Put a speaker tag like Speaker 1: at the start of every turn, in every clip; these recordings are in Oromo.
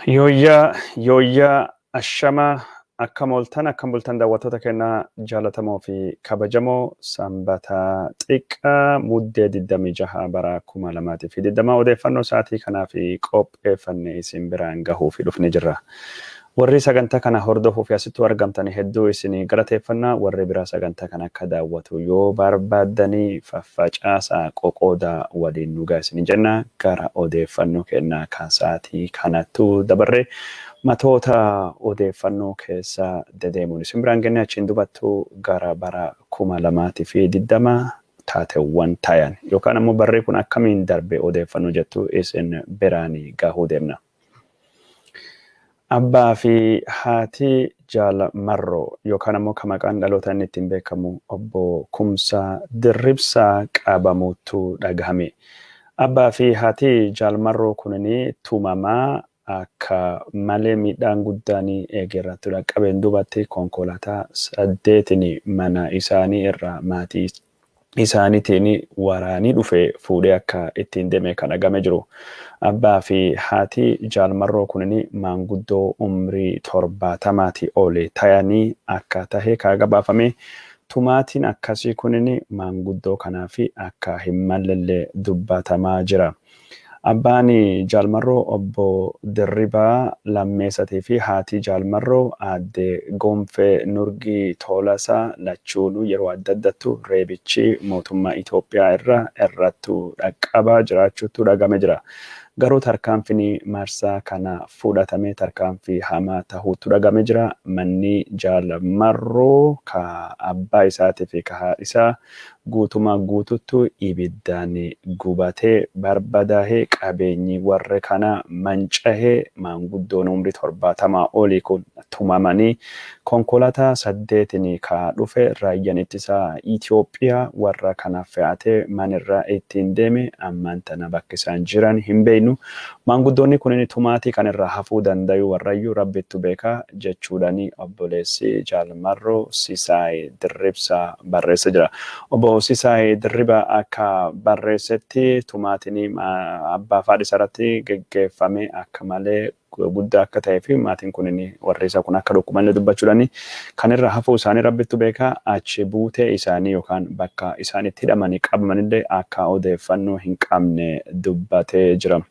Speaker 1: Yooyyaa yooyyaa ashamaa akkam ooltan akkam bultan daawwattoota keenyaa jaalatamoo fi kabajamoo Sanbata xiqqaa Muddee 26 bara 2020 odeeffannoo sa'aatii kanaa fi qopheeffanne isin biraan gahuuf dhufne jirra. Warri sagantaa kana hordofuu fi asittuu argamtanii hedduu isin galateeffanna. Warri biraa sagantaa kana akka daawwatu yoo barbaaddanii faffacaasaa qoqoodaa waliin nu ga'a isin jenna. Gara odeeffannoo keenyaa kan sa'aatii kanattuu dabarre matoota odeeffannoo keessa dedeemuun isin biraan genne achiin dubattuu gara bara 2020 taateewwan tayan yookaan ammoo barri kun akkamiin darbe odeeffannoo jettu isin biraan gahuu deemna. Abbaa fi haati Jaal Marroo yookaan ammoo kan maqaan dhaloota inni ittiin beekamu Obbo Kumsaa Dirribsaa qabamuutu dhagahame. Abbaa fi haati Jaal Marroo kunini tumamaa akka malee miidhaan guddaan eegee irratti dhaqqabeen duubatti konkolaataa 8n mana isaanii irraa maatii isaaniitiin waraanii dhufe fuudhee akka ittiin deeme kan dhagame jiru. Abbaa fi haati Jaal Marroo kunin maanguddoo umrii 70 oli tayanii akka tahe ka gabaafame. Tumaatiin akkasii kunin maanguddoo kanaaf akka hin mallellee dubbatamaa jira. Abbaan Jaal Marroo Obbo Dirribaa Lammeessatii fi haati Jaal Marroo Aadde Gonfee Nurgii Toolasaa lachuunuu yeroo adda addattu reebichi mootummaa Itoophiyaa irra irrattu dhaqqabaa jiraachuutu dhagame jira. Garuu tarkaanfiin marsaa kana fudhatame tarkaanfii hamaa tahuutu dhagame jira. Manni Jaal Marroo ka abbaa isaatii fi ka haadha isaa guutumaa guututtu ibiddaan gubatee barbadaahee qabeenyi warra kanaa mancahee maanguddoon umrii 70 olii kun tumamanii konkolaataa 8n ka dhufe raayyaan ittisaa Itoophiyaa warra kana fe'atee manirra ittiin deeme ammaan tana bakka isaan jiran hin beeknu. Maanguddoonni kunin tumaatii kan irraa hafuu dandayu warrayyuu rabbittu beeka jechuudhaan obboleessi Jaal Marroo Sisaay Dirribsaa barreessa jira. Obbo Sisaay Dirriba akka barreessetti tumaatiin abbaa fi haadha isaarratti geggeeffame akka malee guddaa akka ta'ee fi maatiin kun warri isaa kun akka dhukkubanillee dubbachuudhaan kan irra hafuu isaanii rabbittu beeka. Achi buutee isaanii yookaan bakka isaan itti hidhamanii qabamanillee akka odeeffannoo hin qabne dubbatee jira.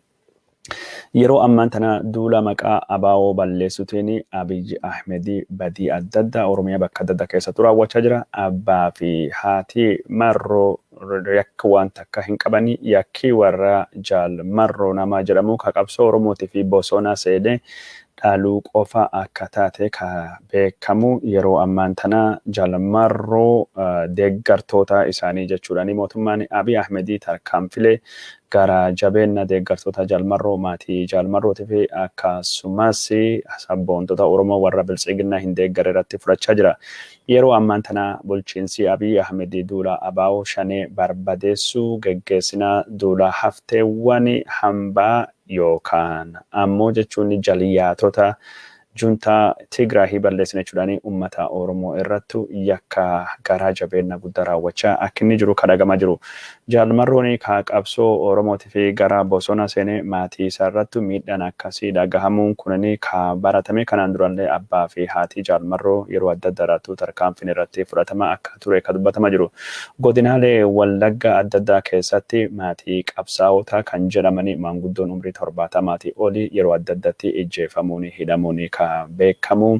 Speaker 1: Yeroo ammaan tana duula maqaa ABO balleessuutiin Abiy Ahmed badii adda addaa Oromiyaa bakka adda addaa keessatti raawwachaa jira. Abbaa fi haati Marroo yakka waan takka hin qabani. Yakki warra Jaal Marroo nama jedhamu ka qabsoo Oromootii fi bosona seenee dhaaluu qofa akka taate ka beekamu yeroo ammaan tana Jaal Marroo deeggartoota isaanii jechuudhaan mootummaan Abiy Ahmed tarkaanfilee gara jabeenna deeggartoota Jaal Marroo maatii Jaal Marrootii fi akkasumas sabboontota Oromoo warra biltsiginnaa hin deeggarre irratti fudhachaa jira. Yeroo ammaan tana bulchiinsi Abiy Ahmed duula ABO shanee barbadeessuu geggeessinaa duula hafteewwan hambaa yookaan ammoo jechuun jalyaatota juntaa Tigraahii balleessina jechuudhaan uummata Oromoo irrattu yakka garaa jabeenna guddaa raawwachaa akka inni jiru kadhagamaa jiru. Jaal Marroon ka qabsoo Oromootii fi gara bosona seenee maatii isaa irrattu miidhaan akkasii dhagahamuun kunini ka baratame kanaan durallee abbaa fi haati Jaal Marroo yeroo adda addaa irrattu tarkaanfiin irratti fudhatama akka ture ka dubbatamaa jiru. Godinaalee Wallagga adda addaa keessatti maatii qabsaa'ota kan jedhamanii maanguddoon umrii 70 olii yeroo adda addaatti ijjeefamuun hidhamuun ka beekamu.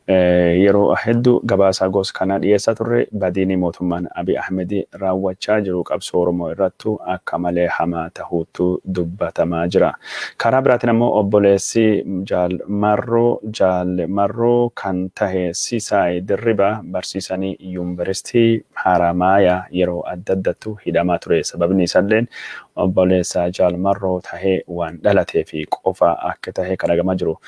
Speaker 1: Yeroo hedduu gabaasa gosa kana dhiyeessaa turre badiin mootummaan Abiy Ahmed raawwachaa jiru qabsoo Oromoo irrattu akka malee hamaa tahuutu dubbatamaa jira. Karaa biraatiin ammoo obboleessi Jaal Marroo Jaal Marroo kan tahe Sisaay Dirribaa barsiisanii yuunivarsiitii Haramaayaa yeroo adda addattu hidhamaa ture. Sababni isaalleen obboleessa Jaal Marroo tahee waan dhalatee fi qofa akka tahe kan dhagamaa jiru.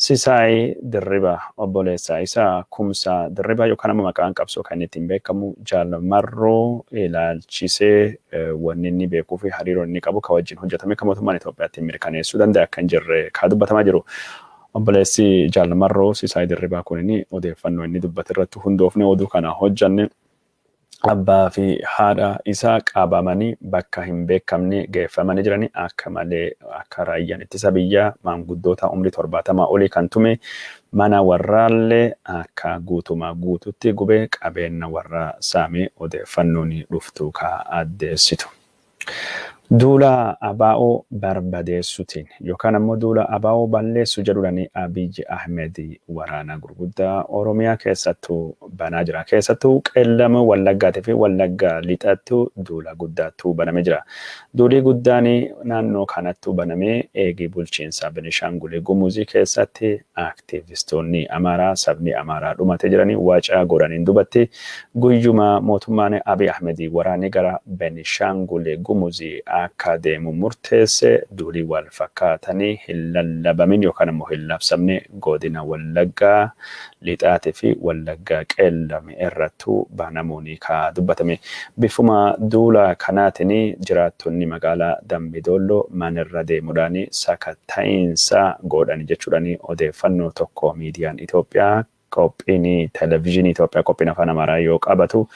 Speaker 1: Sisaay Dirriba obboleessa isaa Kumsaa Dirriba yookaan ammoo maqaan qabsoo kan inni ittiin beekamu Jaal Marroo ilaalchisee wanni inni beekuu fi hariiroon inni qabu kan wajjin hojjetame kan mootummaan Itoophiyaatti mirkaneessuu danda'a akka hin jirre kan dubbatamaa jiru. Obboleessi Jaal Marroo Sisaay Dirribaa kun odeeffannoo inni dubbate irratti hundoofne oduu kana hojjanne. Abbaa fi haadha isaa qabamanii bakka hin beekamne geeffamanii jiranii. Akka malee akka raayyaan ittisa biyyaa maanguddoota umrii 70 olii kan tume, mana warraallee akka guutumaa guututti gubee qabeenya warraa saamee odeeffannoon dhuftu ka addeessitu. Duula ABO barbadeessuutiin yookaan ammoo duula ABO balleessu jedhuudhaan Abiyyi Ahmed waraana gurguddaa Oromiyaa keessattuu banaa jira. Keessattuu Qeellama Wallaggaatii fi Wallaggaa Lixaattu duula guddaattu banamee jira. Duulii guddaan naannoo kanattu banamee eegii bulchiinsa Benishaangul Gumuzii keessatti aktiivistoonni Amaaraa sabni Amaaraa dhumatee jiranii wacaa godhaniin dubatti, guyyuma mootummaan Abiy Ahmed waraanni gara Benishaangul Gumuzii akka deemu murteesse, duulii wal fakkaatanii hin lallabamin yookaan ammoo hin labsamne godina Wallaggaa Lixaatii fi Wallaggaa Qeellam irrattuu banamuun ka dubbatame. Bifuma duula kanaatiin jiraattonni magaalaa Dambidolloo manirra deemuudhaan sakatta'iinsa godhan jechuudhaan odeeffannoo tokko miidiyaan Itoophiyaa, qophiin televezyiinii Itoophiyaa qophiin afaan Amaaraa yoo qabatu,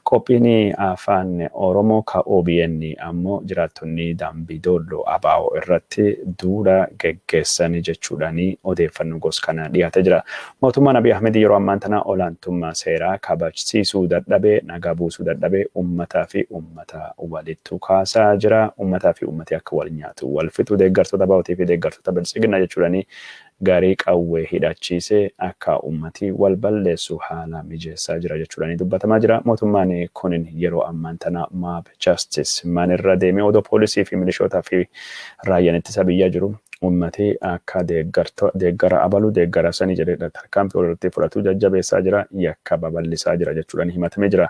Speaker 1: qophiin afaan Oromoo ka OBN ammoo jiraattonni Dambidolloo ABO irratti duula geggeessan jechuudhaan odeeffannoo gos kana dhiyaatee jira. Mootummaan Abiy Ahmed yeroo ammaan tana olaantummaa seeraa kabajsiisuu dadhabee, nagaa buusuu dadhabee, uummataa fi uummata walittu kaasaa jira. Uummataa fi uummati akka wal nyaatu wal fixu, deeggartoota ABOtii fi deeggartoota Biltsiginnaa jechuudhaan garii qawwee hidhachiisee akka uummati wal balleessu haala mijeessaa jira jechuudhaan dubbatamaa jira. Mootummaan kunin yeroo ammaan tana mob justice manirra deemee odoo poolisii fi milishootaa fi raayyaan ittisa biyyaa jiru, uummati akka deeggara abaluu deeggara sanii jedhee tarkaanfii walirratti fudhatu jajjabeessaa jira, yakka babal'isaa jira jechuudhaan himatamee jira.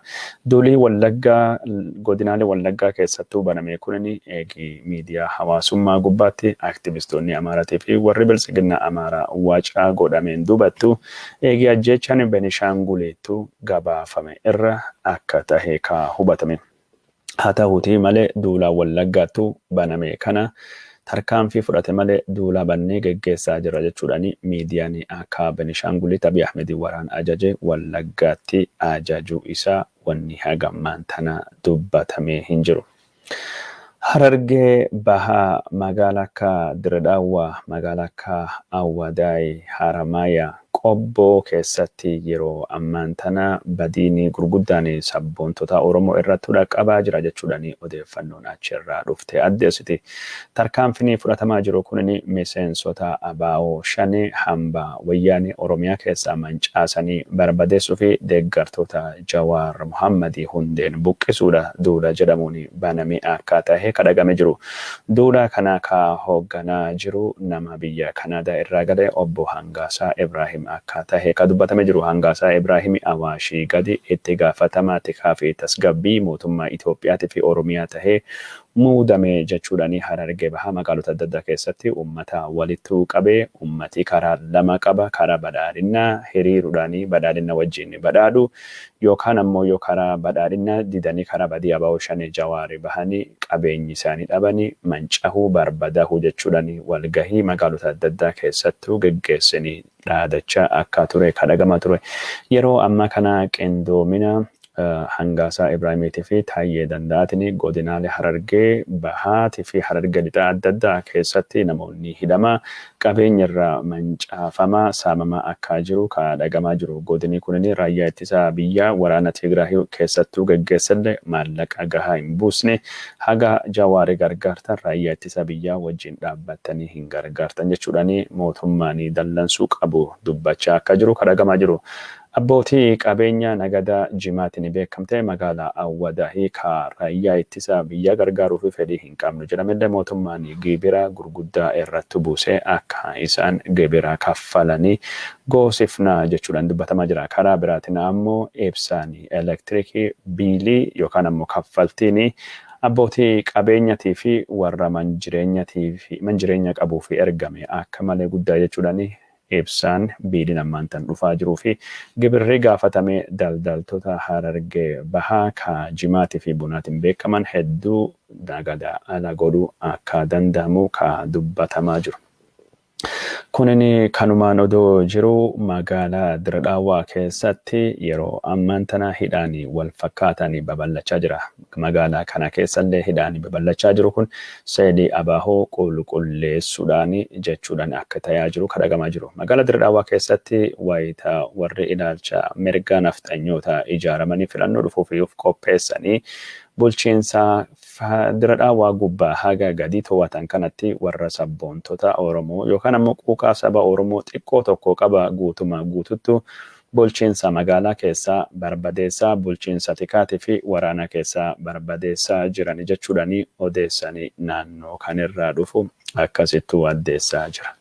Speaker 1: Duulii Wallaggaa, godinaalee Wallaggaa keessattuu baname kunin eegi miidiyaa hawaasummaa gubbaatti aktivistoonni Amaaraatii fi warri Biltsiginnaa Amaaraa wacaa godhameen dubattu, eegi ajjeechaan Benishaanguleettu gabaafame irra akka tahe ka hubatame. Haa ta'uutii malee duula Wallaggaattu baname kana tarkaanfii fudhate malee duula bannee geggeessaa jira jechuudhaan miidiyaan akka Benishaangulitti Abiy Ahmed waraan ajaje Wallaggaatti ajajuu isaa wanni hagammaan tana dubbatamee hin jiru. Harargee Bahaa magaalaa akka Diredhaawwaa, magaalaa akka Awwadaay, Haramaaya, Qobboo keessatti yeroo ammaan tana badiin gurguddaan sabboontota Oromoo irratti dhaqqabaa jira jechuudhaan odeeffannoon achirraa dhufte addeessiti. Tarkaanfiin fudhatamaa jiru kunin miseensota ABO shanii hambaa wayyaanee Oromiyaa keessaa mancaasanii barbadeessuu fi deeggartoota Jawaar Muhammadii hundeen buqqisuudha duula jedhamuun banamee akka tahe kadhagame jiru. Duula kana ka hoogganaa jiru nama biyya Kanaadaa irraa gale obbo Hangaasaa Ibraahim akka tahe ka dubbatame jiru. Hangaasaa Ibraahim Awaashii gadi itti gaafatamaa tikaa fi tasgabbii mootummaa Itoophiyaatii fi Oromiyaa tahee muudame jechuudhaan Harargee Bahaa magaalota adda addaa keessatti uummata walitti qabee, uummati karaa lama qaba: karaa badhaadhinaa hiriiruudhaan badhaadhina wajjin badhaadhu, yookaan ammoo yoo karaa badhaadhinaa didanii karaa badii ABO Shanee Jawaarii bahanii qabeenyi isaanii dhabanii mancahuu barbadaahuu jechuudhaan walgahii magaalota adda addaa keessattuu geggeessanii dhaadachaa akka ture kadhagamaa ture. Yeroo ammaa kana qindoomina Hangaasaa Ibraahimiitii fi Taayyee Danda'aatiin godinaalee Harargee Bahaatii fi Harargee Lixaa adda addaa keessatti namoonni hidhamaa, qabeenya irraa mancaafamaa, saamamaa akka jiru kadhagamaa jiru. Godinni kunin raayyaa ittisa biyyaa waraana Tigraay keessattuu geggeessallee maallaqa gahaa hin buusne, haga Jawaarii gargaartan raayyaa ittisa biyyaa wajjin dhaabbattanii hin gargaartan jechuudhaan mootummaan dallansuu qabu dubbachaa akka jiru kadhagamaa jiru. Abbootii qabeenya nagada jimaatiin beekamte magaalaa Awwadaahii ka raayyaa ittisa biyyaa gargaaruu fi fedhii hin qabnu jedhamellee, mootummaan gibira gurguddaa irratti buusee akka isaan gibira kaffalanii goosifna jechuudhaan dubbatamaa jira. Karaa biraatiin ammoo ibsaan elektirikii biilii yookaan ammoo kaffaltiin abbootii qabeenyatii fi warra manjireenya qabuu fi ergame akka malee guddaa jechuudhaan, ibsaan biiliin ammaan tan dhufaa jiruu fi gibirri gaafatame daldaltoota Harargee Bahaa ka jimaatii fi bunaatiin beekaman hedduu nagada ala godhuu akka danda'amu ka dubbatamaa jiru. Kunin kanumaan odoo jiru magaalaa Diredhaawaa keessatti yeroo ammaan tana hidhaan wal fakkaataan babal'achaa jira. Magaalaa kana keessallee hidhaan babal'achaa jiru kun seelii abaahoo qulqulleessuudhaan jechuudhaan akka ta'aa jiru kadhagamaa jiru. Magaalaa Diredhaawaa keessatti wayita warri ilaalcha mirga nafxanyoota ijaaramanii filannoo dhufuuf qopheessanii bulchiinsa Diredhaawaa gubbaa haga gadi to'atan kanatti warra sabboontota Oromoo yookaan ammoo quuqaa saba Oromoo xiqqoo tokko qaba guutumaa guututtu bulchiinsa magaalaa keessaa barbadeessaa, bulchiinsa tikaatii fi waraana keessaa barbadeessaa jiran jechuudhaan odeessanii naannoo kanirraa dhufu akkasittuu addeessaa jira.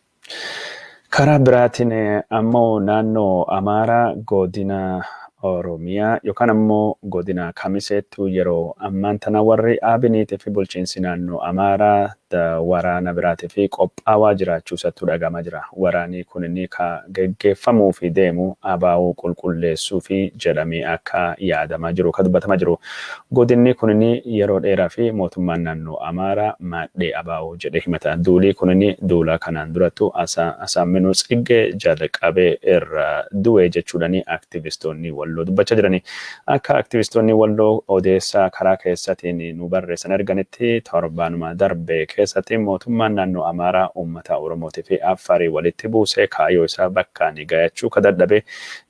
Speaker 1: Karaa biraatiin ammoo naannoo Amaaraa godina Oromiyaa yookaan ammoo godina Kamiseettu yeroo ammaan tana warri Abiniitii fi bulchiinsi naannoo Amaaraa waraana biraatii fi qophaawaa jiraachuu isattu dhagama jira. Waraanni kun inni ka geggeeffamuu fi deemu abaa'uu qulqulleessuu fi jedhamee akka yaadamaa jiru, ka dubbatamaa jiru. Godinni kun inni yeroo dheeraa fi mootummaan naannoo Amaaraa maadhee abaa'uu jedhee himata. Duulii kun inni duula kanaan durattu Asaamminuu Tsiggee jalqabee irra du'e jechuudhaan aktivistoonni Walloo dubbachaa jirani. Akka aktivistoonni Walloo odeessaa karaa keessatiin nu barreessan arganitti, torbaanuma darbe keessatti mootummaan naannoo Amaaraa uummata Oromootii fi Affaarii walitti buusee kaayyoo isaa bakkaan gayachuu ka dadhabe,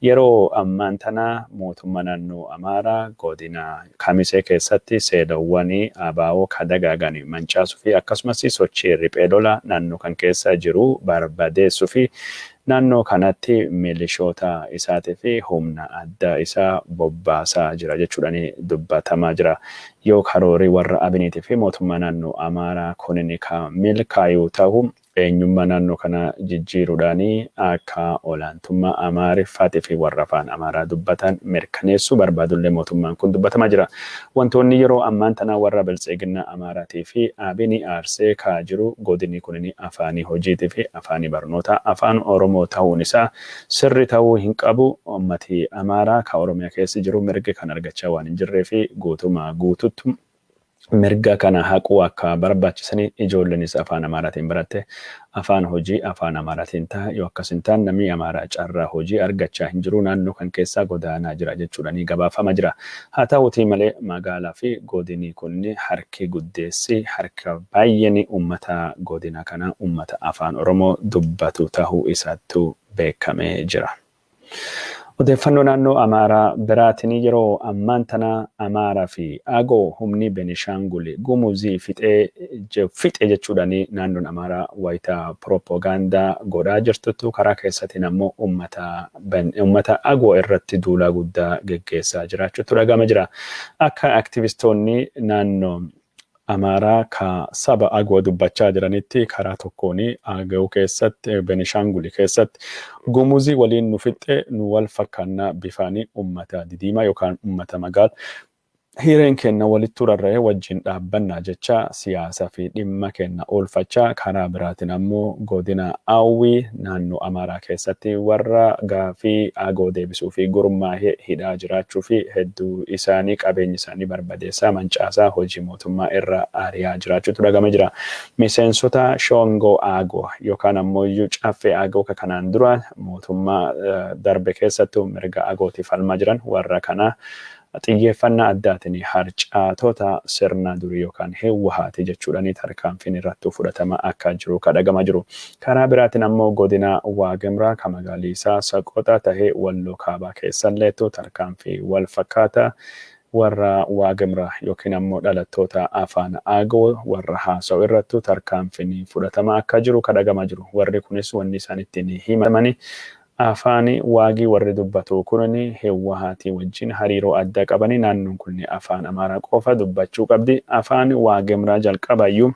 Speaker 1: yeroo ammaan tana mootummaa naannoo Amaaraa godina Kamisee keessatti seelawwan abaa'oo ka dagaagan mancaasuu fi akkasumas sochii riphee lola naannoo kan keessa jiru barbadeessuu fi naannoo kanatti milishoota isaatii fi humna addaa isaa bobbaasaa jira jechuudhaan dubbatamaa jira. Yoo karoorii warra Abiniitii fi mootummaa naannoo Amaaraa kunin ka milkaayuu ta'u, eenyummaa naannoo kana jijjiiruudhaan akka olaantummaa Amaariffaatii fi warra afaan Amaaraa dubbatan mirkaneessuu barbaadullee mootummaan kun dubbatamaa jira. Wantoonni yeroo ammaan tana warra biltsiginnaa Amaaraatii fi Abinii aarsee kaa jiru, godinni kunin afaanii hojiitii fi afaanii barnootaa afaan Oromoo ta'uun isaa sirri ta'uu hin qabu. Ummati Amaaraa ka Oromiyaa keessa jiru mirga kan argachaa waan hin jirree fi guutumaa guututtu mirga kana haquu akka barbaachisanii, ijoolleenis afaan Amaaraatiin baratte afaan hojii afaan Amaaraatiin ta'a, yoo akkas hin taane namni Amaaraa carraa hojii argachaa hin jiru, naannoo kan keessaa godaanaa jira jechuudhaan gabaafama jira. Haa ta'uutii malee magaalaa fi godinii kun harki guddeessi harka baay'een uummata godina kana uummata afaan Oromoo dubbatu ta'uu isaattu beekamee jira. Odeeffannoo naannoo Amaaraa biraatiin yeroo ammaan tana Amaaraa fi Agoo humni Benishaangul Gumuzii fixe jechuudhaan naannoon Amaaraa wayita piroopagaandaa godhaa jirtuttu, karaa keessatiin ammoo uummata Agoo irratti duulaa guddaa geggeessaa jiraachuutu dhagama jira. Akka aktivistoonni naannoo Amaaraa ka saba Agoo dubbachaa jiranitti, karaa tokkoon Agoo keessatti, Benishaangul keessatti Gumuzii waliin nu fixxe, nu wal fakkaannaa, bifaanii uummata didiimaa yookaan uummata magaala, hireen kenna walitti rarra'ee wajjin dhaabbannaa jecha siyaasa fi dhimma kenna oolfachaa, karaa biraatiin ammoo godina Awwii naannoo Amaaraa keessatti warra gaafii Agoo deebisuu fi gurmaa'ee hidhaa jiraachuu fi hedduu isaanii qabeenya isaanii barbadeessaa, mancaasaa, hojii mootummaa irra ari'aa jiraachuutu dhagame jira. Miseensota Shongoo Agoo yookaan ammoo iyyuu Caffee Agoo ka kanaan dura mootummaa darbe keessattuu mirga Agootiif falmaa jiran, warra kana xiyyeeffannaa addaatiin harcaatota sirna durii yookaan Hiwwahaati jechuudhaan tarkaanfiin irratti fudhatama akka jiru kadhagama jiru. Karaa biraatiin ammoo godina Waagemraa ka magaalli isaa Saqoxa tahee Walloo kaabaa keessalleettu tarkaanfii wal fakkaata warra Waagemraa yookiin ammoo dhalattoota afaan Agoo warra haasa'u irrattu tarkaanfiin fudhatama akka jiru kadhagama jiru. Warri kunis wanni isaan ittiin himatamani afaan Waagii warri dubbatu kun Hiwwahaatii wajjin hariiroo addaa qabani, naannoon kun afaan Amaaraa qofa dubbachuu qabdi. Afaan Waagemraa jalqabayyuu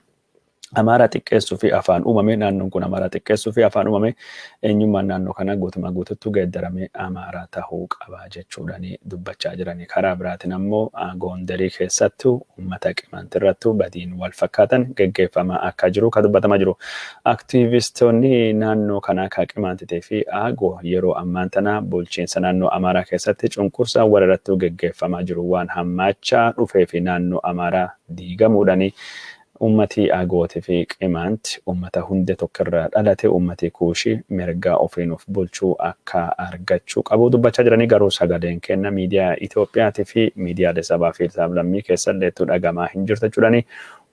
Speaker 1: Amaaraa xiqqeessuu fi afaan uumame, naannoon kun Amaaraa xiqqeessuu fi afaan uumame, eenyummaan naannoo kanaa guutumaa guututti geeddaramee Amaaraa tahuu qaba jechuudhaan dubbachaa jirani. Karaa biraatiin ammoo Goondarii keessattuu uummata Qimaanti irrattuu badiin wal fakkaatan geggeeffamaa akka jiru ka dubbatamaa jiru. Aktiivistoonni naannoo kanaa ka Qimaantitee fi Agoo yeroo ammaan tana bulchiinsa naannoo Amaaraa keessatti cunqursaa wal irrattuu geggeeffamaa jiru waan hammaachaa dhufee fi naannoo Amaaraa diigamuudhaani Ummati Agootii fi Qimaanti ummata hundee tokkorraa dhalate, ummati Kuushii mirga ofiin of bulchuu akka argachuu qabu dubbachaa jiranii, garuu sagaleen kenna miidiyaa Itoophiyaatii fi miidiyaalee sabaa fi sablammii keessalleettuu dhagamaa hin jirtu jechuudhani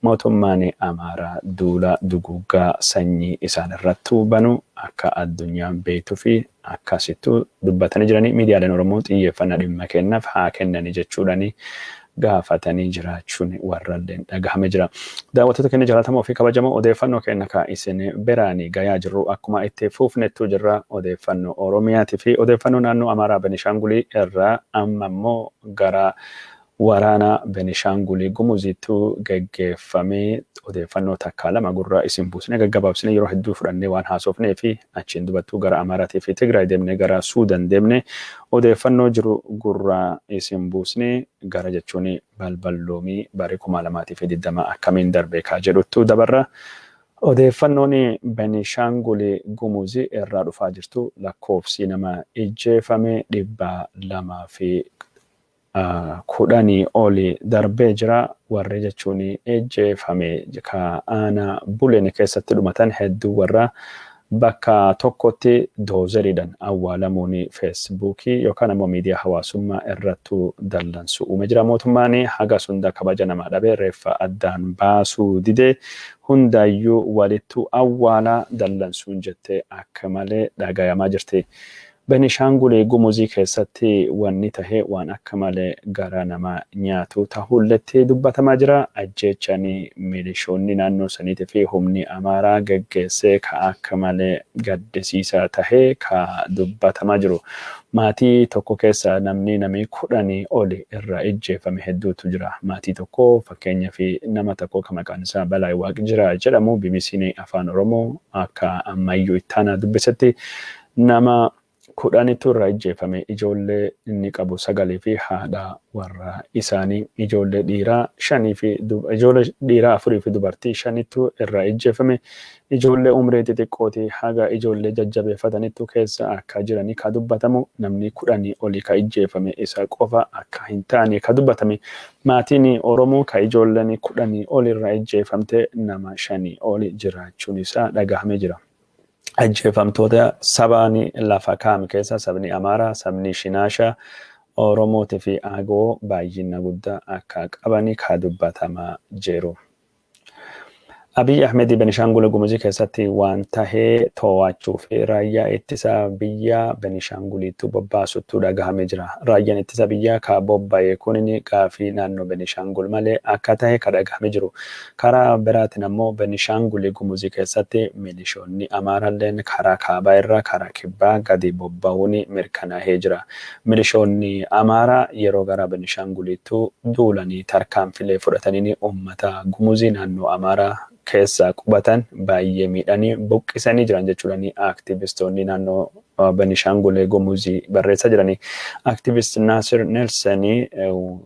Speaker 1: mootummaan Amaaraa duula duguuggaa sanyii isaan irrattuu banu akka addunyaan beektuu fi akkasittuu dubbatanii jiranii, miidiyaaleen Oromoo xiyyeeffannaa dhimma kennaaf haa kennanii jechuudhani gaafatanii jiraachuun warralleen dhagahame jira. Daawwattoota keenya jaallatamoo fi kabajamoo, odeeffannoo keenya ka isin biraanii gayaa jirru akkuma itti fufnettu jirra. Odeeffannoo Oromiyaatii fi odeeffannoo naannoo Amaaraa Benishaangulii irraa amma immoo gara waraana Benishaangulii Gumuziitu geggeeffamee odeeffannoo takka lama gurra isin buusnee gaggabaabsine, yeroo hedduu fudhannee waan haasofnee fi achiin dubattuu gara Amaaraatii fi Tigraay deemnee, gara Suudan deemnee odeeffannoo jiru gurra isin buusnee gara jechuun balballoomii bara 2020 akkamiin darbe kaa jedhuttu dabarra. Odeeffannoon Benishaangulii Gumuzii irraa dhufaa jirtu lakkoofsi nama ijjeefame 210 oli darbee jira. Warri jechuun ijjeefame ka aanaa Buleen keessatti dhumatan hedduu warra bakka tokkotti doozeriidhaan awwaalamuun Feesbuukii yookaan ammoo miidiyaa hawaasummaa irrattuu dallansu uume jira. Mootummaan haga sunda kabaja namaa dhabee reeffa addaan baasuu didee hundaayyuu walittu awwaalaa dallansuun jettee akka malee dhagayamaa jirti. Benishaangulii Gumuzii keessatti wanni tahe waan akka malee gara nama nyaatu tahulletti dubbatamaa jira. Ajjeechanii milishoonni naannoo saniitii fi humni Amaaraa geggeessee ka akka malee gaddisiisaa tahe ka dubbatamaa jiru. Maatii tokko keessa namni 10 oli irra ijjeefame hedduutu jira. Maatii tokko fakkeenyaa fi nama tokko ka maqaan isaa Balaay Waaqjiraa jedhamu BBC'n Afaan Oromoo akka ammayyuu ittaanaa dubbisetti nama 10tu irraa ijjeefame. Ijoollee inni qabu sagalii fi haadha warra isaanii, ijoollee dhiiraa shanii fi ijoollee dhiiraa afurii fi dubartii shanitu irraa ijjeefame. Ijoollee umrii xixiqqooti haga ijoollee jajjabeeffatanittu keessa akka jiranii ka dubbatamu, namni 10 olii ka ijjeefame isa qofa akka hin taane ka dubbatame. Maatiin Oromoo ka ijoolleen 10 oli irraa ijjeefamte nama shanii oli jiraachuun isaa dhagahamee jira. Ajjeefamtoota sabaan lafa kaa'ame keessa sabni Amaaraa, sabni Shinaashaa, Oromootii fi Agoo baay'ina guddaa akka qabani ka dubbatamaa jiru. Abiy Ahmed Benishaangul Gumuzii keessatti waan tahee to'achuu fi raayyaa ittisa biyya Benishaanguliitti bobbaasuttu dhagahamee jira. Raayyaan ittisa biyyaa ka bobba'e kunin gaafii naannoo Benishaangul malee akka tahe ka dhagahamee jiru. Karaa biraatiin ammoo Benishaangul Gumuzii keessatti milishoonni Amaaraalleen karaa kaabaa irraa karaa kibbaa gadi bobba'uun mirkanaa'ee jira. Milishoonni Amaaraa yeroo gara Benishaanguliitti duulanii tarkaanfilee fudhatanii uummata Gumuzii naannoo Amaaraa keessa qubatan baay'ee miidhanii buqqisanii jiran jechuudhaan aktivistoonni naannoo Benishaangul Gumuzii barreessaa jiranii. Aktivist Naasir Neelsanii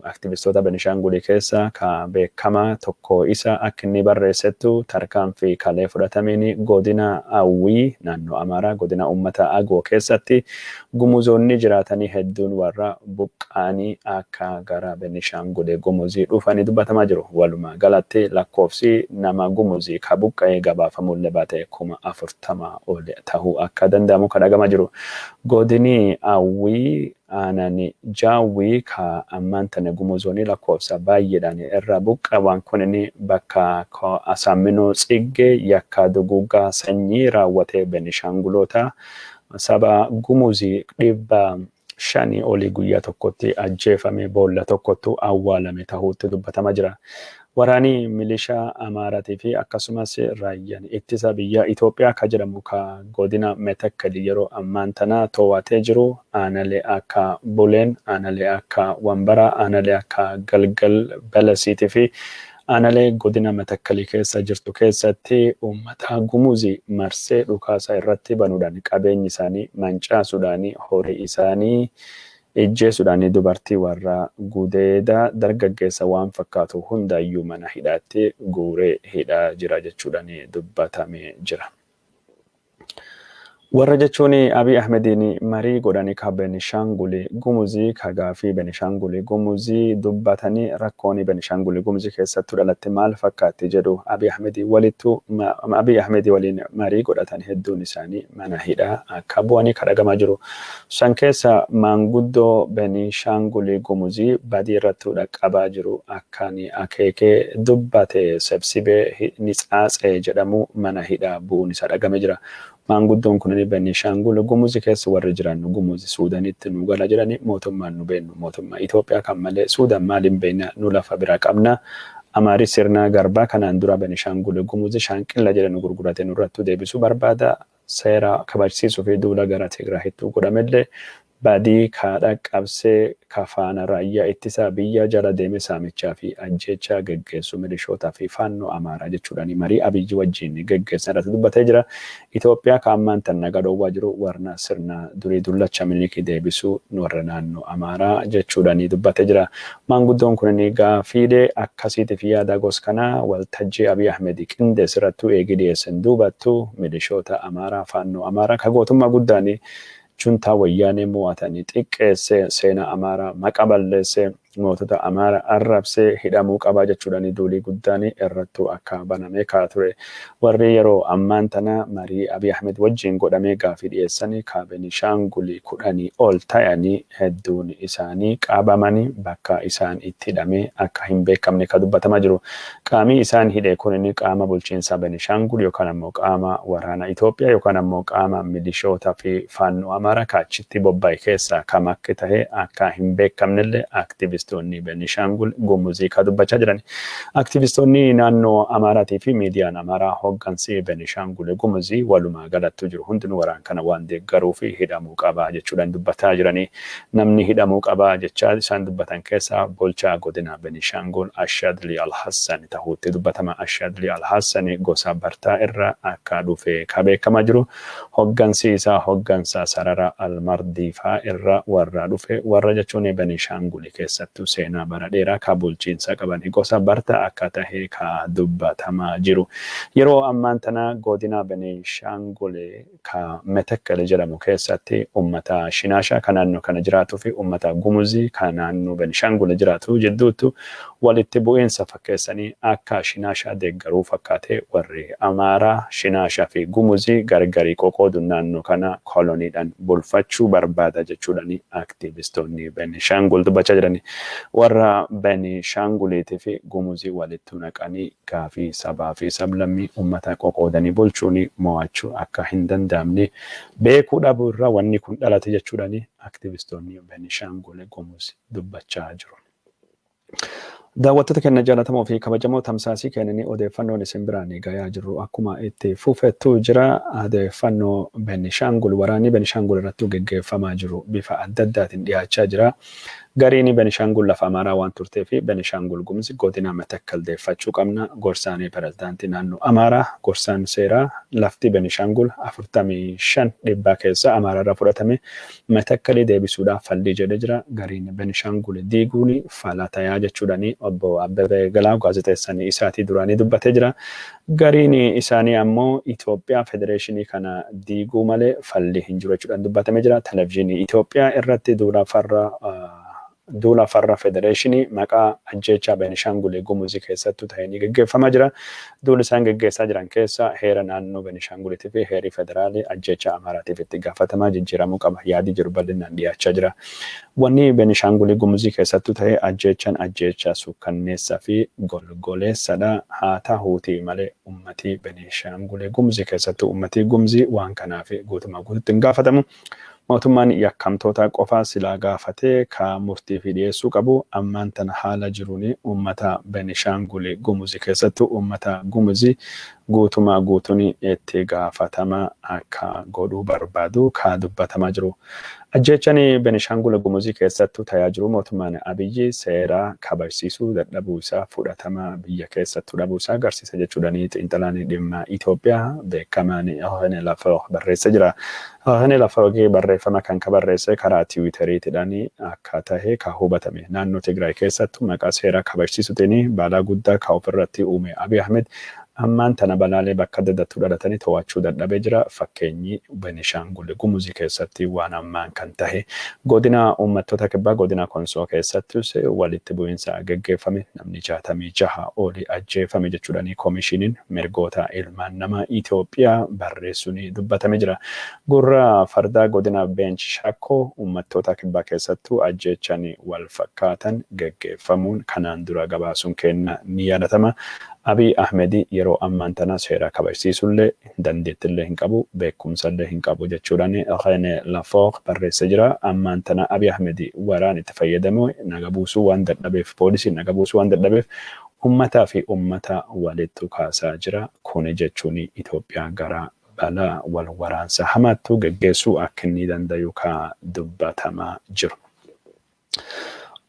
Speaker 1: aktivistoota Benishaangul keessa ka beekamaa tokko isa akka inni barreessettu tarkaanfii kalee fudhatameen godina Awwii naannoo Amaaraa godina uummata Agoo keessatti Gumuzoonni jiraatanii hedduun warra buqqaanii akka gara Benishaangul Gumuzii dhufanii dubbatamaa jiru. Walumaa galatti lakkoofsi nama Gumuzii ka buqqa'ee gabaafamullee baate 40,000 ol tahuu akka danda'amu ka dhagamaa jiru. Godini Awwii aanani Jaawwii ka ammaan tana Gumuzoonni lakkoofsa baay'eedhaan irra buqqa'an kunin bakka Asaaminoo Tsiggee yakka duguuggaa sanyii raawwatee Benishaanguloota saba Gumuzii 500 olii guyyaa tokkotti ajjeefame boolla tokkottu awwaalame tahuutti dubbatama jira. Waraanni milishaa Amaaraatii fi akkasumas raayyaan ittisa biyya Itoophiyaa ka jedhamu ka godina Metakkal yeroo ammaan tana to'atee jiru aanalee akka Buleen, aanalee akka Wambaraa, aanalee akka Galgal Balasiitii fi aanalee godina Metakkalii keessa jirtu keessatti uummata Gumuzii marsee dhukaasa irratti banuudhaan qabeenyi isaanii mancaasuudhaan horii isaanii ijjeesuudhaan dubartii warra gudeeda dargaggeessa waan fakkaatu hundaayyuu mana hidhaatti guuree hidhaa jira jechuudhaan dubbatamee jira. Warra jechuun Abiy Ahmediin marii godhanii ka Benishaangul Gumuzii ka gaafii Benishaangul Gumuzii dubbatanii rakkoon Benishaangul Gumuzii keessattuu dhalatte maal fakkaatti jedhu Abiy Ahmedii walittu Abiy Ahmedii waliin marii godhatan hedduun isaanii mana hidhaa akka bu'anii kadhagamaa jiru. San keessa maanguddoo Benishaangul Gumuzii badii irrattuu dhaqqabaa jiru akkaan akeekee dubbate Sebsibee Nitsaatsee jedhamu mana hidhaa bu'uun isaa dhagame jira. Maanguddoon kun Benishaangul Gumuzii keessa warri jiran Gumuzii Suudaanitti nu gala jedhani, mootummaan nu beennu mootummaa Itoophiyaa kan malee Suudaan maaliin beekna, nu lafa biraa qabna. Amaari sirna garbaa kanaan dura Benishaangul Gumuzii shaanqilla jedhan gurgurate nurrattuu deebisuu barbaada. Seera kabajsiisuu fi duula gara Tigraahittuu godhamellee badii kaadha qabsee kafaana raayyaa ittisaa biyya jala deeme saamichaa fi ajjeechaa geggeessu milishootaa fi faannoo Amaaraa jechuudhaan marii Abiyyi wajjin geggeessan irratti dubbatee jira. Itoophiyaa ka ammaan tan nagaa dhoowwaa jiru warra sirna durii dullacha Minilikii deebisuu warra naannoo Amaaraa jechuudhaan dubbatee jira. Maanguddoon kun gaafiilee akkasiitiif yaada gos kanaa waltajjii Abiy Ahmed qindeesse irrattuu eegii dhiyeessan duubattuu milishoota Amaaraa, faannoo Amaaraa ka gootummaa guddaan juntaa wayyaanee mo'atanii xiqqeessee seenaa Amaaraa maqa balleessee mootota Amaaraa arrabsee hidhamuu qabaa jechuudhaan duulii guddaan irrattuu akka banamee kaa ture. Warri yeroo ammaan tana marii Abiy Ahmed wajjin godhamee gaafii dhiyeessanii ka Benishaangul 10 ol ta'anii hedduun isaanii qabamanii bakka isaan itti hidhamee akka hin beekamne ka dubbatamaa jiru. Qaamii isaan hidhe kun qaama bulchiinsa Benishaangul yookaan ammoo qaama waraana Itoophiyaa yookaan ammoo qaama milishoota fi faannoo Amaaraa ka achitti bobba'e keessaa kam akka ta'e akka hin beekamnellee aktivistoonni Benishaangul Gumuzii ka dubbachaa jiran. Aktivistoonni naannoo Amaaraatii fi miidiyaan Amaaraa hooggansi Benishaangul Gumuzii walumaa galattuu jiru hundinuu waraan kana waan deeggaruu fi hidhamuu qabaa jechuudhaan dubbataa jiranii. Namni hidhamuu qabaa jechaa isaan dubbatan keessaa bulchaa godina Benishaangul Ashadli Alhassan ta'uutti dubbatama. Ashadli Alhassan gosa Bartaa irraa akka dhufe ka beekamaa jiru. Hoggansi isaa hoggansa sarara Almardiifaa irra warra dhufe, warra jechuun Benishaangul keessattuu seenaa bara dheeraa ka bulchiinsa qaban gosa Bartaa akka tahe ka dubbatamaa jiru. Yeroo ammaan tana godina Benishaangul ka Metekel jedhamu keessatti ummata Shinaashaa ka naannoo kana jiraatuu fi ummata Gumuzii ka naannoo Benishaangul jiraatu jidduutti walitti bu'iinsa fakkeessanii akka Shinaashaa deeggaruu fakkaate warri Amaaraa Shinaashaa fi Gumuzii gargarii qoqooduun naannoo kana koloniidhaan bulfachuu barbaada jechuudhaan aktivistoonni Benishaangul dubbachaa jirani. Warra Benishaanguliitii fi Gumuzii walitti naqanii gaafii sabaa fi sablammii ummata qoqoodanii bulchuun mo'achuu akka hin danda'amne beekuu dhabuu irraa wanni kun dhalate jechuudhaan aktivistoonni Benishaangul Gumuz dubbachaa jiru. Daawwattoota keenya jaallatamoo fi kabajamoo, tamsaasii kennanii odeeffannoon isin biraan gayaa jirru akkuma itti fufettu jira. Odeeffannoo Benishaangul waraanni Benishaangul irratti geggeeffamaa jiru bifa adda addaatiin dhiyaachaa jira. Gariin Benishaangul lafa Amaaraa waan turtee fi Benishaangul Gumuz godina Matakkal deeffachuu qabna. Gorsaanii pirezidaantii naannoo Amaaraa gorsaan seeraa lafti Benishaangul 45 dhibbaa keessa Amaaraa irraa fudhatame Matakkalii deebisuudhaaf fallii jedhee jira. Gariin Benishaangul diiguun falatayaa jechuudhaan obbo Abbabee Galaa gaazexeessanii isaatii duraanii dubbatee jira. Gariin isaanii ammoo Itoophiyaa federeeshinii kana diiguu malee falli hin jiru jechuudhaan dubbatamee jira. Televezyiinii Itoophiyaa irratti duula farra federeeshinii maqaa ajjeechaa Benishaangul Gumuzii keessattuu ta'ee ni geggeeffamaa jira. Duulli isaan geggeessaa jiran keessa heera naannoo Benishaanguliitii fi heerii federaalii ajjeechaa Amaaraatiif itti gaafatamaa jijjiiramuu qaba yaadii jiru bal'inaan dhiyaachaa jira. Wanni Benishaangul Gumuzii keessattuu ta'e ajjeechaan ajjeechaa suukkanneessaa fi golgoleessadha. Haa ta'uutii malee uummatii Benishaangul Gumuzii keessattuu uummatii Gumuzii waan kanaaf guutumaa guututti hin gaafatamu. Mootummaan yakkamtoota qofa silaa gaafatee ka murtii fi dhiyeessuu qabu, ammaan tana haala jiruun uummata Benishaangul Gumuzii keessattuu uummata Gumuzii guutumaa guutuun itti gaafatama akka godhuu barbaadu ka dubbatamaa jiru. Ajjeechaan Benishaangul Gumuzii keessattuu tayaa jiru mootummaan Abiyyi seera kabajsiisuu dadhabuu isaa, fudhatama biyya keessattuu dhabuu isaa agarsiisa jechuudhaan xiinxalaan dhimma Itoophiyaa beekamaan René Lafort barreessee jira. René Lafort barreeffama kan ka barreesse karaa Tiwiiteriitiidhaan akka tahe ka hubatame. Naannoo Tigraay keessattuu maqaa seera kabajsiisuutiin balaa guddaa ka ofirratti uume Abiy Ahmed Ammaan tana balaalee bakka adda addattuu dhalatanii to'achuu dadhabee jira. Fakkeenyi Benishaangul Gumuzii keessatti waan ammaan kan tahe godina uummattoota kibbaa godina Konsoo keessattis walitti bu'iinsa geggeeffame namni 66 oli ajjeefame jechuudhaan koomishiniin mirgoota ilmaan namaa Itoophiyaa barreessuun dubbatame jira. Gurra fardaa godina Beench Shakkoo uummattoota kibbaa keessattuu ajjeechaan wal fakkaatan geggeeffamuun kanaan dura gabaasuun kenna ni yaadatama. Abiy Ahmed yeroo ammaan tana seera kabajsiisullee dandeettillee hin qabu, beekumsallee hin qabu jechuudhaan René Lafort barreessee jira. Ammaan tana Abiy Ahmed waraan itti fayyadamu naga buusuu waan dadhabeef, poolisiin naga buusuu waan dadhabeef uummataa fi uummata walittu kaasaa jira. Kuni jechuun Itoophiyaa gara balaa wal waraansa hamaattu geggeessuu akka inni danda'u ka dubbatamaa jiru.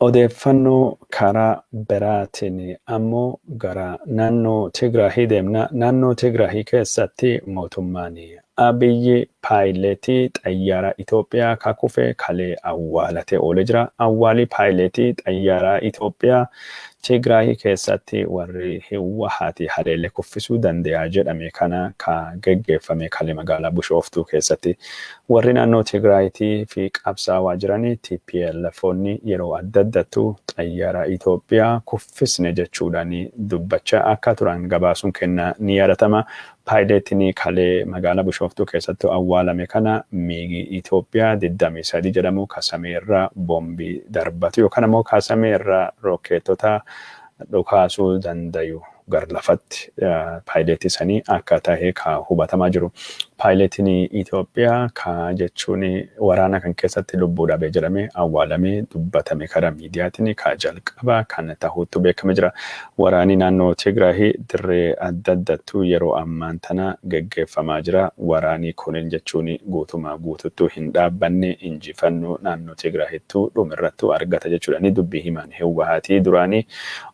Speaker 1: Odeeffannoo karaa biraatiin ammoo gara naannoo Tigraahii deemna. Naannoo Tigraahii keessatti mootummaan Abiyyi paayileetii xayyaara Itoophiyaa ka kufe kalee awwaalatee oolee jira. Awwaalii paayileetii xayyaara Itoophiyaa Tigraahii keessatti warri Hiwwahaati haleelee kuffisuu danda'a jedhame kana ka geggeeffame kalee magaalaa Bushooftuu keessatti. Warri naannoo Tigraayitii fi qabsaawaa jiranii TPLFoonni yeroo adda addattu xayyaara Itoophiyaa kuffisne jechuudhaan dubbachaa akka turan gabaasuun kenna ni yaadatama. Paayileetiin kalee magaalaa Bishooftuu keessatti awwaalame kana miigi Itoophiyaa 23 jedhamu kasameerra boombii darbatu yookaan ammoo kasameerra rookeetota dhukaasuu dandayu gar lafatti paayileetii sanii akka tahe ka hubatamaa jiru. Paayileetiin Itoophiyaa ka jechuun waraana kan keessatti lubbuu dhabee jedhame awwaalamee dubbatame karaa miidiyaatiin ka jalqaba kan tahuutu beekame jira. Waraanni naannoo Tigraahii dirree adda addattuu yeroo ammaan tana geggeeffamaa jira. Waraanni kunin jechuun guutumaa guututtuu hin dhaabbanne, injifannoo naannoo Tigraahittuu dhumirrattuu argata jechuudha. Ni dubbii himan Hiwwahaatii duraanii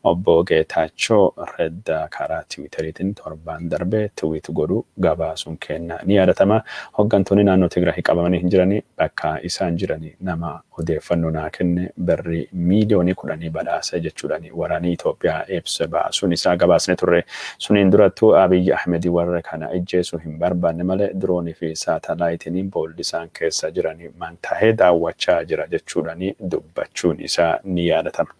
Speaker 1: obbo Geetaachoo Reddaa karaa Tiwiiteriitiin torbaan darbe tweet godhu gabaasuun kenna ni yaadatama. Hooggantoonni naannoo Tigraahii qabamanii hin jirani, bakka isaan jirani nama odeeffannoo naa kenne birrii miiliyoonii 10 badhaasa jechuudhaan waraanni Itoophiyaa ibsa baasuun isaa gabaasne turre. Suniin durattuu Abiyyi Ahmed warra kana ijjeesuu hin barbaanne malee diroonii fi saatalaayitiin boolli isaan keessa jiran mantahee daawwachaa jira jechuudhaan dubbachuun isaa ni yaadatama.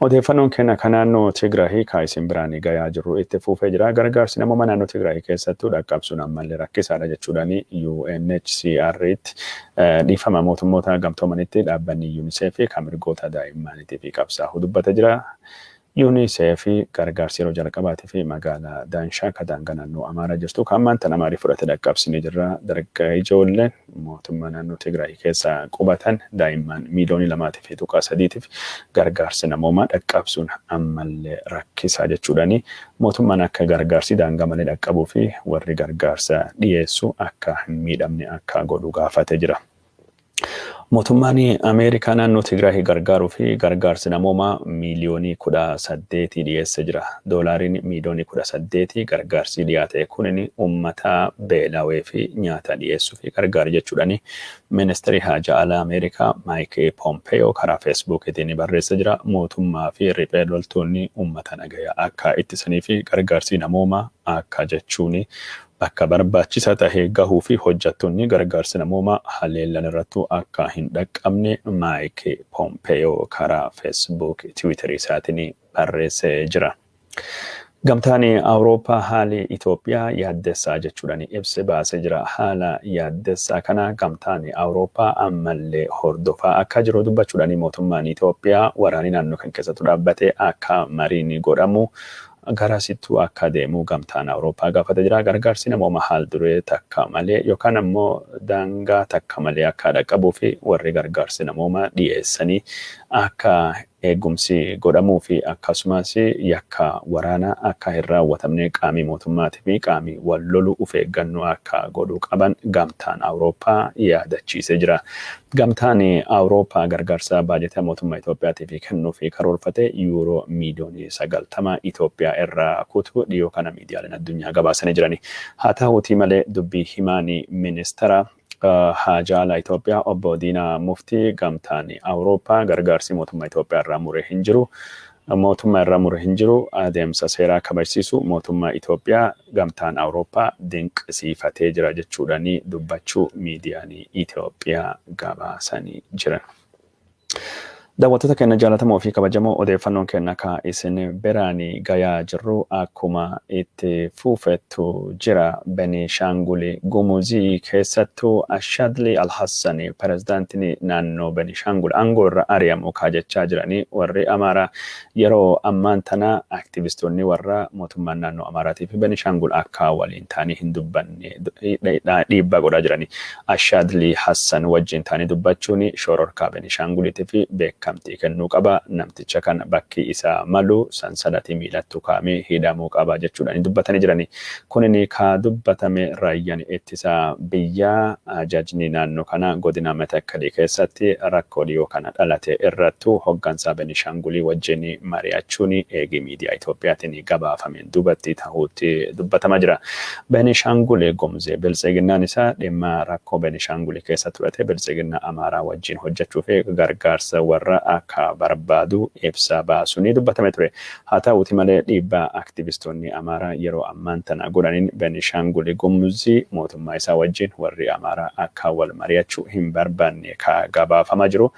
Speaker 1: Odeeffannoon keenya kan naannoo Tigraahii ka isin biraan gayaa jiru itti fufee jira. Gargaarsi namooma naannoo Tigraahii keessattuu dhaqqabsuun ammallee rakkisaadha jechuudhaan UNHCR'tti, dhiifama, mootummoota gamtoomanitti dhaabbanni UNICEF kan mirgoota daa'immaniitii fi qabsaa'uu dubbata jira. UNICEF gargaarsi yeroo jalqabaatii fi magaalaa Daanshaa ka daangaa naannoo Amaaraa jirtu kan ammaan tan Amaarii fudhate dhaqqabsinee jirra. Dargaa ijoolleen mootummaa naannoo Tigraay keessa qubatan daa'imman miiliyoonii 2.3tiif gargaarsi namoomaa dhaqqabsuun ammallee rakkisaa jechuudhaani mootummaan akka gargaarsi daangaa malee dhaqqabuu fi warri gargaarsa dhiyeessu akka hin miidhamne akka godhu gaafatee jira. Mootummaan Ameerikaa naannoo Tigraay gargaaruu fi gargaarsi namoomaa miiliyoonii 18 dhiyeessee jira. Doolaariin miiliyoonii 18 gargaarsi dhiyaate kunin uummata beelawee fi nyaata dhiyeessuu fi gargaara jechuudhaani ministeerri haajaa alaa Ameerikaa Maayik Pompeyoo karaa Feesbuukiitiin barreessee jira. Mootummaa fi riphee loltoonni uummata nagayaa akka ittisanii fi gargaarsi namoomaa akka jechuun bakka barbaachisaa tahe gahuu fi hojjettoonni gargaarsi namoomaa haleellan irrattuu akka hin dhaqqabne Maayik Pompeyoo karaa Feesbuuk Tiwiitarii isaatiin barreessee jira. Gamtaan Awurooppaa haali Itoophiyaa yaaddessaa jechuudhaan ibsa baasee jira. Haala yaaddessaa kana gamtaan Awurooppaa ammallee hordofaa akka jiru dubbachuudhaan mootummaan Itoophiyaa waraanni naannoo kan keessattuu dhaabbatee akka mariin godhamu garasittuu akka deemu gamtaan Awurooppaa gaafatee jira. Gargaarsi namooma haal duree takka malee yookaan ammoo daangaa takka malee akka dhaqqabuu fi warri gargaarsi namooma dhiyeessanii akka eegumsi godhamuu fi akkasumas yakka waraanaa akka hin raawwatamne qaamii mootummaatii fi qaamii wal lolu of eeggannoo akka godhuu qaban gamtaan Awurooppaa yaadachiisee jira. Gamtaan Awurooppaa gargaarsa baajetaa mootummaa Itoophiyaatiif kennuu fi karoorfate yuuroo miiliyoonii 90 Itoophiyaa irraa kutu dhiyoo kana miidiyaaleen addunyaa gabaasanii jirani. Haa ta'uutii malee dubbii himaanii ministeera haajaa alaa Itoophiyaa obbo Diinaa Muftii gamtaan Awurooppaa gargaarsi mootummaa Itoophiyaa irraa muree hin jiru. Mootummaa irraa mure hin jiru. Adeemsa seeraa kabajsiisu mootummaa Itoophiyaa Gamtaan Awurooppaa dinqisiifatee jira jechuudhaan dubbachuu miidiyaan Itoophiyaa gabaasanii jiran. Daawwattoota keenya jaallatamoo fi kabajamoo, odeeffannoon keenya ka isin biraan gayaa jirru akkuma itti fufettu jira. Benishaangul Gumuzii keessattuu Ashadli Alhassani, pirezidaantiin naannoo Benishaangul, aangoo irra ari'amu kaajechaa jiranii warri Amaaraa. Yeroo ammaan tana aktivistoonni warra mootummaan naannoo Amaaraatii fi Benishaangul akka waliin ta'anii hin dubbanne dhiibbaa godhaa jiranii. Ashadli Hassan wajjin ta'anii dubbachuun shororkaa Benishaanguliitii fi beekamtii kennuu qaba. Namticha kana bakki isaa malu sansalatii miilattu kaa'amee hidhamuu qaba jechuudhaan dubbatanii jiranii. Kunin ka dubbatame raayyaan ittisa biyyaa ajajni naannoo kana godina Matakalii keessatti rakkoo dhiyoo kana dhalate irrattu hoggansaa Benishaangulii wajjin mari'achuun eegii miidiyaa Itoophiyaatiin gabaafameen duubatti ta'uutti dubbatamaa jira. Benishaangul Gumuzee Biltsiginnaan isaa dhimma rakkoo Benishaangulii keessa turate Biltsiginnaa Amaaraa wajjin hojjechuu fi gargaarsa warra akka barbaadu ibsa baasuun dubbatame ture. Haa ta'uuti malee, dhiibbaa aktivistoonni Amaaraa yeroo ammaan tana godhaniin Benishaangul Gumuzii mootummaa isaa wajjin warri Amaaraa akka wal mari'achuu hin barbaanne ka gabaafamaa jiru.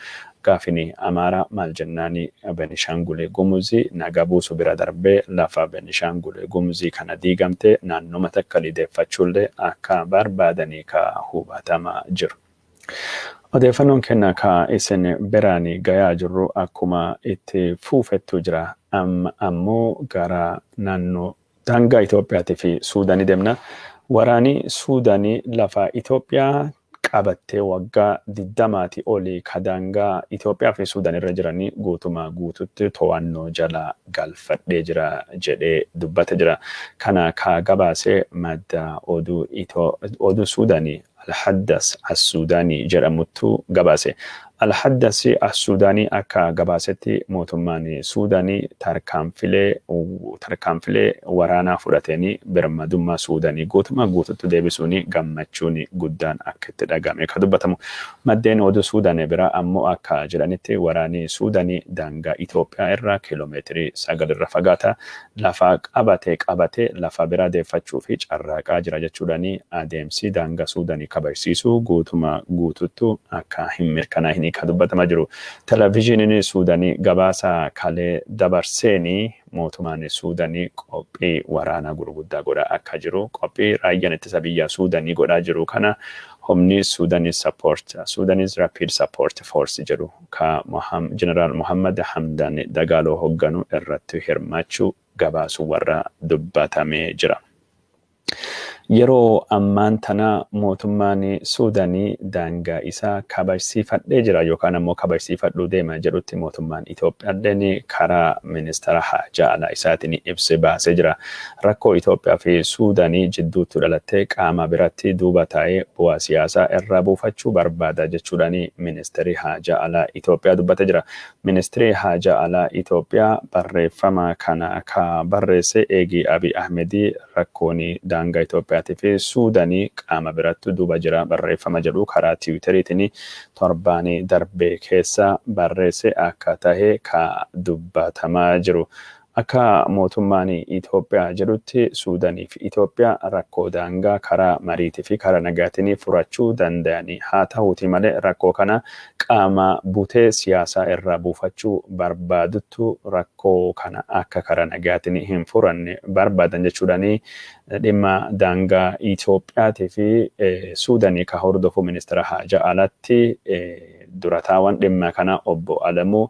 Speaker 1: Gaafini Amaaraa maal jennaani, Benishaangul Gumuzii naga buusu bira darbee lafa Benishaangul Gumuzii kana diigamte naannoo Matakkalii deeffachuullee akka barbaadanii ka hubatamaa jiru. Odeeffannoon keenya ka isin biraan gayaa jirru akkuma itti fufettu jira. Amma ammoo gara naannoo daangaa Itoophiyaatii fi Suudaanii deemna. Waraanni Suudaanii lafa Itoophiyaa qabattee waggaa 20 olii ka daangaa Itoophiyaa fi Suudaan irra jiranii guutumaa guututti to'annoo jala galfadhee jira jedhee dubbate jira. Kana ka gabaase madda oduu Suudaanii Alhaddas As-Suudaanii jedhamuttu gabaase. Alhaddas As-Suudaanii akka gabaasetti, mootummaan Suudaanii tarkaanfilee waraanaa fudhateen birmadummaa Suudaanii guutumaa guututti deebisuun gammachuun guddaan akka itti dhagahame ka dubbatamu. Maddeen oduu Suudaan biraa ammoo akka jedhanitti, waraanni Suudaanii daangaa Itoophiyaa irraa kiiloomeetirii 9 irra fagaata. Lafa qabate qabate lafa biraa deeffachuu fi carraaqaa jira jechuudhaan, adeemsi daangaa Suudaanii kabajsiisu guutuma guututtu akka hin mirkanaa'in ka dubbatamaa jiru. Televezyiiniin Suudaanii gabaasa kalee dabarseeni mootummaan Suudaanii qophii waraanaa gurguddaa godhaa akka jiru, qophii raayyaan ittisa biyyaa Suudaanii godhaa jiru kana humni Sudanese Rapid Support Force jedhu ka Jeneraal Muhammad Hamdan Dagaaloo hogganu irratti hirmaachuu gabaasu warra dubbatamee jira. Yeroo ammaan tana mootummaan Suudaanii daangaa isaa kabajsiifadhee jira yookaan ammoo kabajsiifadhuu deema jedhutti, mootummaan Itoophiyaalleen karaa ministeera haajaa alaa isaatiin ibsa baasee jira. Rakkoo Itoophiyaa fi Suudaanii jidduutti dhalattee qaama biratti duuba taa'ee bu'aa siyaasaa irraa buufachuu barbaada jechuudhaan ministeerri haajaa alaa Itoophiyaa dubbatee jira. Ministeerri haajaa alaa Itoophiyaa barreeffama kana ka barreesse eegii Abiy Ahmedii rakkoon daangaa Itoophiyaatii fi Suudaanii qaama biratti duuba jira barreeffama jedhu karaa Tiwiiteriitiin torbaan darbee keessa barreesse akka tahe ka dubbatamaa jiru. Akka mootummaan Itoophiyaa jedhutti, Suudaanii fi Itoophiyaa rakkoo daangaa karaa mariitii fi karaa nagaatiin furachuu danda'anii, haa ta'uuti malee rakkoo kana qaama butee siyaasaa irraa buufachuu barbaaduttu rakkoo kana akka karaa nagaatiin hin furanne barbaadan jechuudhaan, dhimma daangaa Itoophiyaatii fi Suudaanii ka hordofu ministeera haajaa alatti durataawwan dhimma kana obbo Alamuu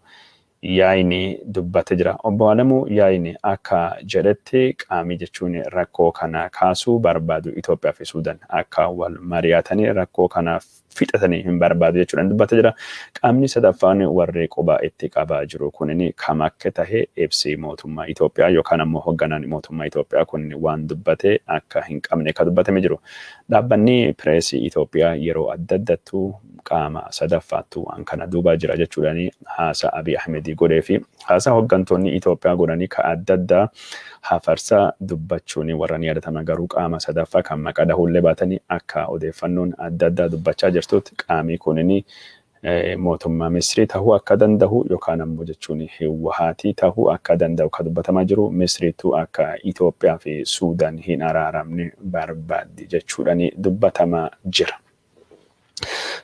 Speaker 1: Yaayini dubbate jira. Obbo Alamuu Yaayini akka jedhetti, qaamii jechuun rakkoo kana kaasuu barbaadu Itoophiyaa fi Suudaan akka wal mari'atanii rakkoo kana fixatanii hin barbaadu jechuudhaan dubbate jira. Qaamni sadaffaan warri quba itti qabaa jiru kunin kam akka tahe ibsi mootummaa Itoophiyaa yookaan ammoo hoogganaan mootummaa Itoophiyaa kun waan dubbate akka hin qabne ka dubbatame jiru. Dhaabbanni pireesii Itoophiyaa yeroo adda addattu qaama sadaffaattu waan kana duubaa jira jechuudhaan haasaa Abiy Ahmedii godhee fi haasaa hooggantoonni Itoophiyaa godhanii ka adda addaa hafarsa dubbachuun warra ni yaadatama. Garuu qaama sadaffaa kan maqaa dhahuullee baatanii, akka odeeffannoon adda addaa dubbachaa jirtutti qaamii kunin Mootummaa Misrii tahuu akka danda'u yookaan ammoo jechuun Hiwwahaatii tahuu akka danda'u kan dubbatamaa jiru. Misriitu akka Itoophiyaa fi Suudaan hin araaramne barbaaddi jechuudhaan dubbatamaa jira.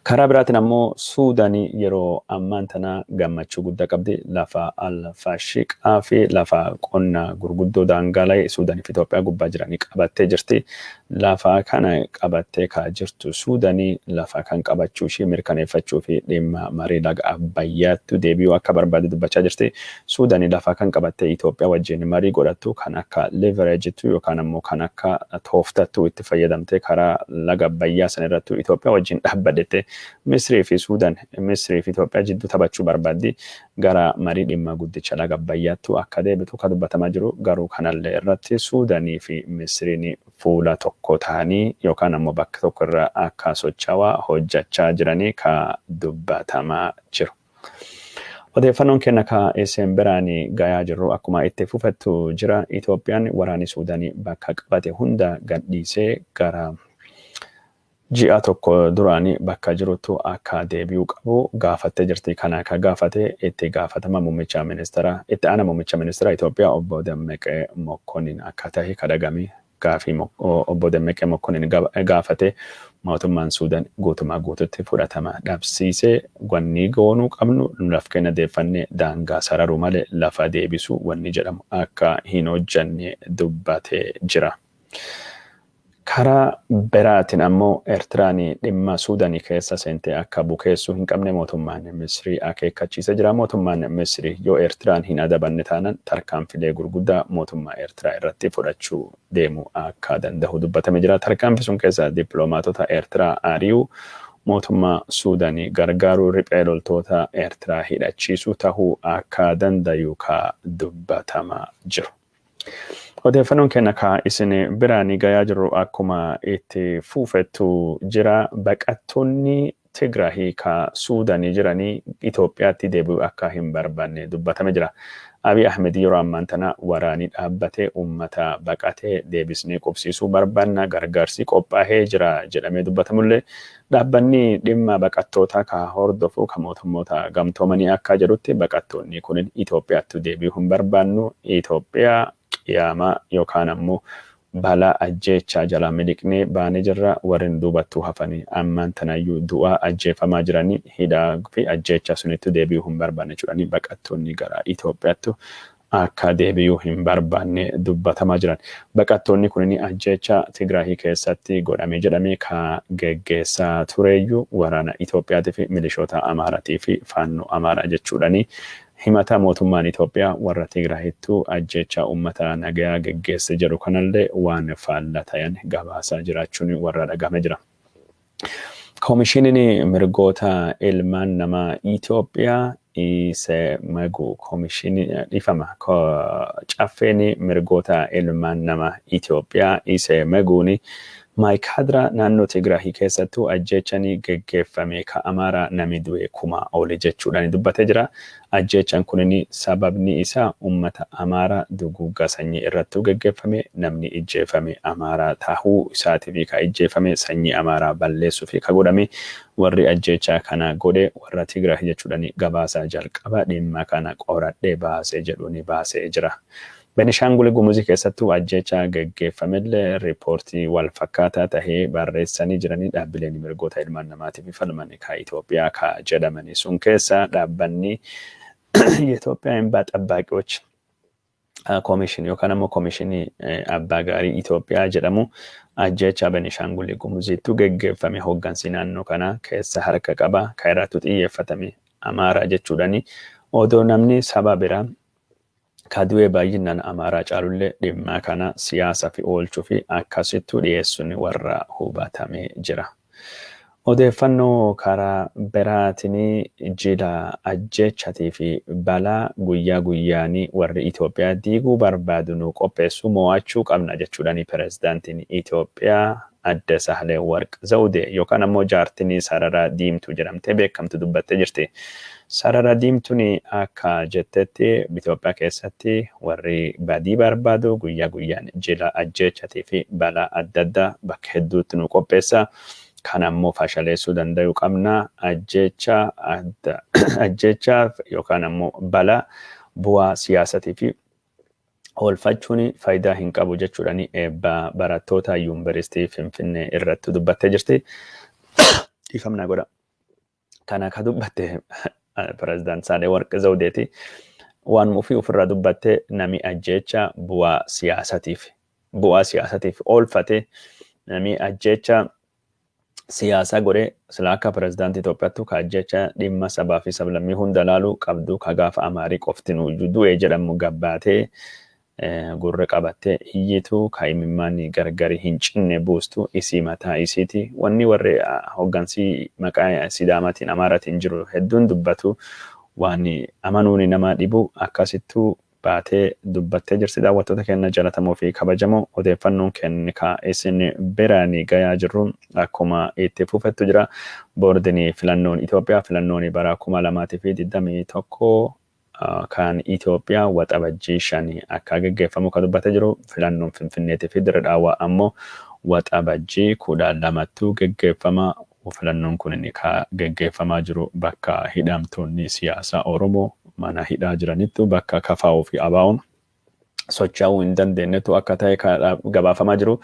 Speaker 1: Karaa biraatiin ammoo Suudaanii yeroo ammaan tana gammachuu guddaa qabdi. Lafa Alfaashiqaa fi lafa qonna gurguddoo daangaalee Suudaanii fi Itoophiyaa gubbaa jiranii qabattee jirti. Lafa kana qabattee kaa jirtu Suudaanii lafa kan qabachuu ishee mirkaneeffachuu fi dhimma marii laga Abbayyaatti deebi'uu akka barbaade dubbachaa jirti. Suudaanii lafa kan qabattee Itoophiyaa wajjin marii godhattu kan akka leverage yookaan ammoo kan akka tooftattu itti fayyadamtee karaa laga Abbayyaa sana irrattu Itoophiyaa wajjin dhaabbadhette Misrii fi Suudaan, Misrii fi Itoophiyaa jidduu taphachuu barbaaddi. Gara marii dhimma guddicha laga Abbayyaattu akka deebitu kan dubbatamaa jiru. Garuu kanallee irratti Suudaanii fi Misriin fuula tokko ta'anii yookaan ammoo bakka tokko irra akka socho'aa hojjechaa jiranii ka dubbatamaa jiru. Odeeffannoon keenya ka isin biraan gayaa jirru akkuma itti fufettu jira. Itoophiyaan waraanni Suudaanii bakka qabate hunda gadhiisee gara ji'a tokko duraanii bakka jiruttu akka deebi'uu qabu gaafattee jirti. Kana akka gaafate itti gaafatama muummicha ministeera, itti aanaa muummicha ministeera Itoophiyaa Obbo Dammaqee Mokkonin akka ta'e kadhagame. Gaafii Obbo Dammaqee Mokkonin gaafate mootummaan Suudaan guutumaa guututti fudhatama dhabsiisee, wanni goonuu qabnu laf kenna deeffannee daangaa sararuu malee lafa deebisuu wanni jedhamu akka hin hojjanne dubbatee jira. Karaa biraatiin ammoo Eertiraan dhimma Suudaanii keessa seentee akka bukeessuu hin qabne mootummaan Misrii akeekkachiisee jira. Mootummaan Misrii yoo Eertiraan hin adabanne taanaan tarkaanfilee gurguddaa mootummaa Eertiraa irratti fudhachuu deemu akka danda'u dubbatamee jira. Tarkaanfii sun keessa dippiloomaatota Eertiraa ari'uu, mootummaa Suudaanii gargaaruu, riphee loltoota Eertiraa hidhachiisuu tahuu akka danda'u ka dubbatamaa jiru. Odeeffannoon keenya ka isin biraan gayaa jirru akkuma itti fufettu jira. Baqattoonni Tigraahii ka Suudaanii jiranii Itoophiyaatti deebi'uu akka hin barbaanne dubbatame jira. Abiy Ahmed yeroo ammaan tana waraanii dhaabbatee uummata baqatee deebisnee qubsiisuu barbaanna, gargaarsi qophaa'ee jira jedhamee dubbatamullee, dhaabbanni dhimma baqattootaa ka hordofu ka mootummoota gamtoomanii akka jedhutti baqattoonni kunin Itoophiyaatti deebi'uu hin barbaannu, Itoophiyaa qiyaamaa yookaan ammoo balaa ajjeechaa jalaa miliqnee baanee jirra, warreen duubattuu hafanii ammaan tanayyuu du'aa ajjeefamaa jiranii, hidhaa fi ajjeechaa sunitti deebi'uu hin barbaanne jedhanii baqattoonni gara Itoophiyaatti akka deebi'uu hin barbaanne dubbatamaa jiran. Baqattoonni kunin ajjeechaa Tigraahii keessatti godhame jedhamee ka geggeessaa tureeyyuu waraana Itoophiyaatii fi milishoota Amaaraatii fi Faannoo Amaaraa jechuudhani himata. Mootummaan Itoophiyaa warra Tigraahittuu ajjeechaa uummata nagayaa geggeesse jedhu kanallee waan faallaa ta'an gabaasaa jiraachuun warra dhagahame jira. Koomishiniin mirgoota ilmaan namaa Itoophiyaa Isemagu, koomishinii, dhiifama, caffeen mirgoota ilmaan namaa Itoophiyaa Isemeguuni Maayikaadraa naannoo Tigraahii keessattuu ajjeechanii geggeeffame ka Amaaraa nami du'e 1000 oli jechuudhaan dubbatee jira. Ajjeechaan kunin sababni isaa uummata Amaaraa duguuggaa sanyii irrattuu geggeeffame, namni ijjeefame Amaaraa tahuu isaatii fi ka ijjeefame sanyii Amaaraa balleessuu fi ka godhame, warri ajjeechaa kana godhe warra Tigraahii jechuudhaan gabaasa jalqaba dhimma kana qoradhee baasee jedhuun baasee jira. Benishaangul Gumuzii keessattuu ajjeechaa geggeeffamellee riippoortii wal fakkaataa tahee barreessanii jiranii dhaabbileen mirgoota ilmaan namaatiif falman ka Itoophiyaa ka jedhamani sun keessa dhaabbanni የኢትዮጵያ እንባ ጠባቂዎች ኮሚሽን yookaan ammoo koomishinii abbaa gaarii Itoophiyaa jedhamu ajjeechaa Benishaangul Gumuziittu geggeeffame hooggansi naannoo kanaa keessa harka qaba, ka irrattu xiyyeeffatame Amaaraa jechuudhani odoo namni saba biraa ka du'e baay'inaan Amaaraa caalullee dhimma kana siyaasa fi oolchuu fi akkasittu dhiyeessuun warra hubatamee jira. Odeeffannoo karaa biraatiin jila ajjeechatii fi balaa guyyaa guyyaanii warri Itoophiyaa diiguu barbaadu nu qopheessu mo'achuu qabna jechuudhaan pirezidaantiin Itoophiyaa Adde Sahlee Warq Zawudee yookaan ammoo jaartiin sarara diimtuu jedhamtee beekamtu dubbattee jirti. Sarara diimtuun akka jettetti Itoophiyaa keessatti warri badii barbaadu guyyaa guyyaan jila ajjeechatii fi balaa adda addaa bakka hedduutti nu qopheessa. Kan ammoo fashaleessuu danda'uu qabna. Ajjeecha yookaan ammoo balaa bu'aa siyaasatii fi oolfachuun faayidaa hin qabu jechuudhaan eebba barattoota Yuunivarsiitii Finfinnee irratti dubbattee jirti. Dhiifamna godha. Kana ka dubbatte Pireezidaant Saahilewarq Zawudeeti. Waan ofii ofirraa dubbatte, nami ajjeecha bu'aa siyaasatiif oolfate, nami ajjeecha siyaasaa godhe, sila akka pireezidaantii Itoophiyaattu ka ajjeecha dhimma sabaa fi sablammii hunda laaluu qabdu, ka gaafa Amaarii qofti du'e jedhamu gabbaatee gurra qabattee iyyitu, ka imimmaan gargari hin cinne buustu, isii mataa isiiti. Wanni warri hoggansii maqaa Sidaamaatiin Amaaraatiin jiru hedduun dubbatu waan amanuun nama dhibu, akkasittuu baatee dubbattee jirti. Daawwattoota keenya jaallatamoo fi kabajamoo, odeeffannoon keenya ka isin biraan gayaa jirru akkuma itti fufettu jira. Boordiin filannoon Itoophiyaa filannoon bara 2021 kan Itoophiyaa Waxabajjii 5 akka geggeeffamu kan dubbatee jiru. Filannoon Finfinneetii fi Dirre Daawwaa ammoo Waxabajjii 12ttu geggeeffama. Filannoon kun ka geggeeffamaa jiru bakka hidhamtoonni siyaasaa Oromoo mana hidhaa jiranittu, bakka KFO fi ABO'n socho'uu hin dandeenyetu akka ta'e gabaafamaa jiru.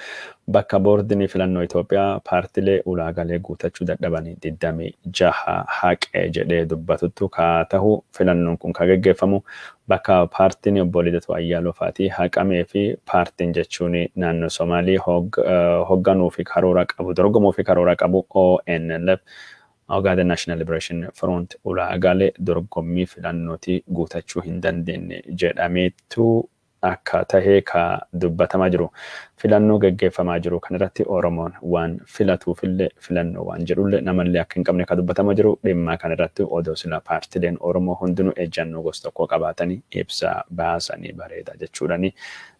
Speaker 1: Bakka boordiin filannoo Itoophiyaa paartilee ulaagaalee guutachuu dadhabanii 26 haqee jedhee dubbatuttu ka tahu, filannoon kun ka geggeeffamu bakka paartiin obbo Lidatuu Ayyaaloo fa'aatii haqamee fi paartiin jechuun naannoo Somaalii hoogganuu fi karoora qabu, dorgomuu fi karoora qabu, ONLF, Ogaden National Liberation Front, ulaagaalee dorgommii filannootii guutachuu hin dandeenye jedhameetu akka tahee ka dubbatamaa jiru. Filannoo geggeeffamaa jiru kanarratti Oromoon waan filatuufillee, filannoo waan jedhullee namallee akka hin qabne ka dubbatamaa jiru. Dhimma kanarratti odoo sila paartileen Oromoo hundinuu ejjannoo gosa tokko qabaatanii ibsa baasanii bareeda jechuudhani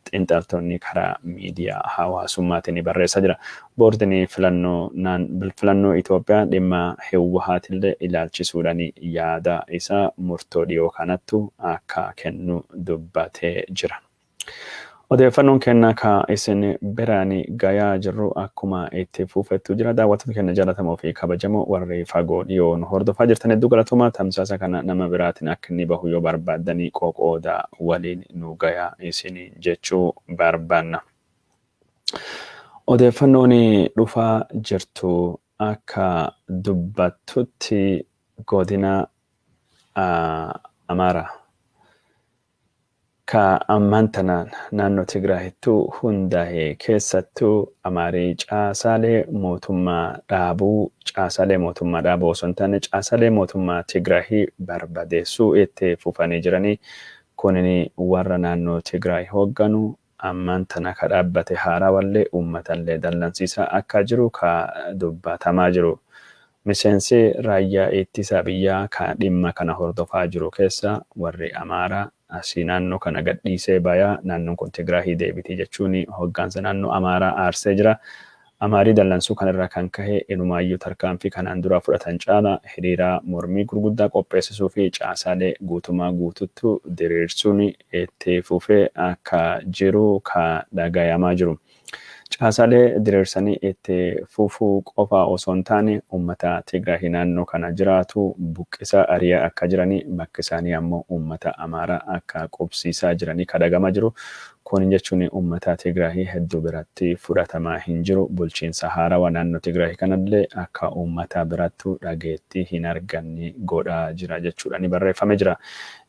Speaker 1: xiinxaltoonni karaa miidiyaa hawaasummaatiin barreessaa jira. Boordiin filannoo Itoophiyaa dhimma Hiwwahaatillee ilaalchisuudhaan yaada isaa murtoo dhiyoo kanattu akka kennu dubbatee jira. Odeeffannoon keenya ka isin biraan gayaa jirru akkuma itti fufettu jira. Daawwattoota keenya jaallatamoo fi kabajamoo, warri fagoo dhiyoo nu hordofaa jirtan, hedduu galatoomaa. Tamsaasa kana nama biraatiin akka inni bahu yoo barbaaddanii qoqoodaa waliin nu gayaa isin jechuu barbaanna. Odeeffannoon dhufaa jirtu akka dubbattutti, godina Amaaraa ka ammaan tanaan naannoo Tigraahittuu hundaa'e keessattuu Amaarii caasaalee mootummaa dhaabuu osoo hin taane caasaalee mootummaa Tigraahii barbadeessuu itti fufanii jiranii. Kunin warra naannoo Tigraay hoogganu ammaan tana ka dhaabbate haarawallee uummatallee dallansiisaa akka jiru ka dubbatamaa jiru. Miseensi raayyaa ittisa biyyaa ka dhimma kana hordofaa jiru keessa warri Amaaraa asii naannoo kana gadhiisee bayaa, naannoon kun Tigraahii deebitii jechuun hoggansa naannoo Amaaraa aarsee jira. Amaarii dallansuu kanarraa kan kahe inumaayyuu tarkaanfii kanaan dura fudhatan caala hiriira mormii gurguddaa qopheessisuu fi caasaalee guutumaa guututtu diriirsuun itti fufee akka jiru ka dhagayamaa jiru. Caasaalee diriirsanii itti fufuu qofa osoo hin taane uummata Tigraahii naannoo kana jiraatu buqqisaa ari'aa akka jiranii, bakki isaanii ammoo uummata Amaaraa akka qubsiisaa jiranii ka dhagamaa jiru. Kun jechuun uummata Tigraahii hedduu biratti fudhatamaa hin jiru. Bulchiinsa haarawaa naannoo Tigraahii kanallee akka uummata birattu dhageettii hin arganne godhaa jira jechuudha ni barreeffamee jira.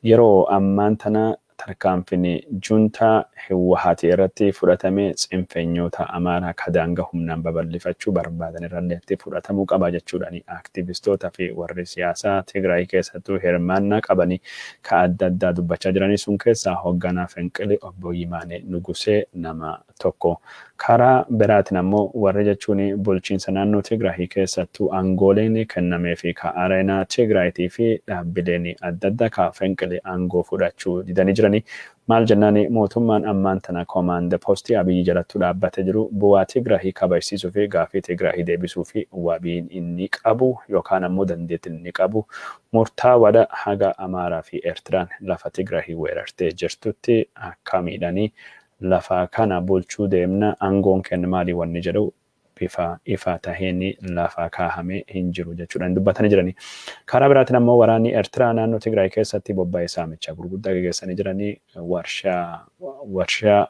Speaker 1: Yeroo ammaan tana tarkaanfiin juntaa Hiwwahaatii irratti fudhatame tsinfeenyoota Amaaraa ka daangaa humnaan babal'ifachuu barbaadan irrallee fudhatamuu qaba jechuudhaan aktivistoota fi warri siyaasaa Tigraay keessattuu hirmaannaa qabanii ka adda addaa dubbachaa jiranii. Sun keessaa hoogganaa Finqilii obbo Yimaanee Nugusee nama tokko. Karaa biraatiin ammoo warri jechuun bulchiinsa naannoo Tigraay keessattuu aangooleen kennamee fi ka Areenaa Tigraayitii fi dhaabbileen adda addaa ka Finqilii aangoo fudhachuu didanii jiranii maal jennaan, mootummaan ammaan tana koomaand poostii Abiyyi jalattuu dhaabbatee jiru bu'aa Tigraahii kabajsiisuu fi gaafii Tigraahii deebisuu fi wabiin inni qabu yookaan ammoo dandeettiin inni qabu murtaawaadha, haga Amaaraa fi Eertiraan lafa Tigraahii weerartee jirtutti akka miidhanii lafa kana bulchuu deemna, aangoon kenna maalii wanni jedhu. bifa ifa taheen lafa kaahame hin jiru jechuudhaan dubbatanii jirani. Karaa biraatiin ammoo waraanni Eertiraa naannoo Tigraay keessatti bobba'ee saamicha gurguddaa gaggeessanii jiranii, warshaa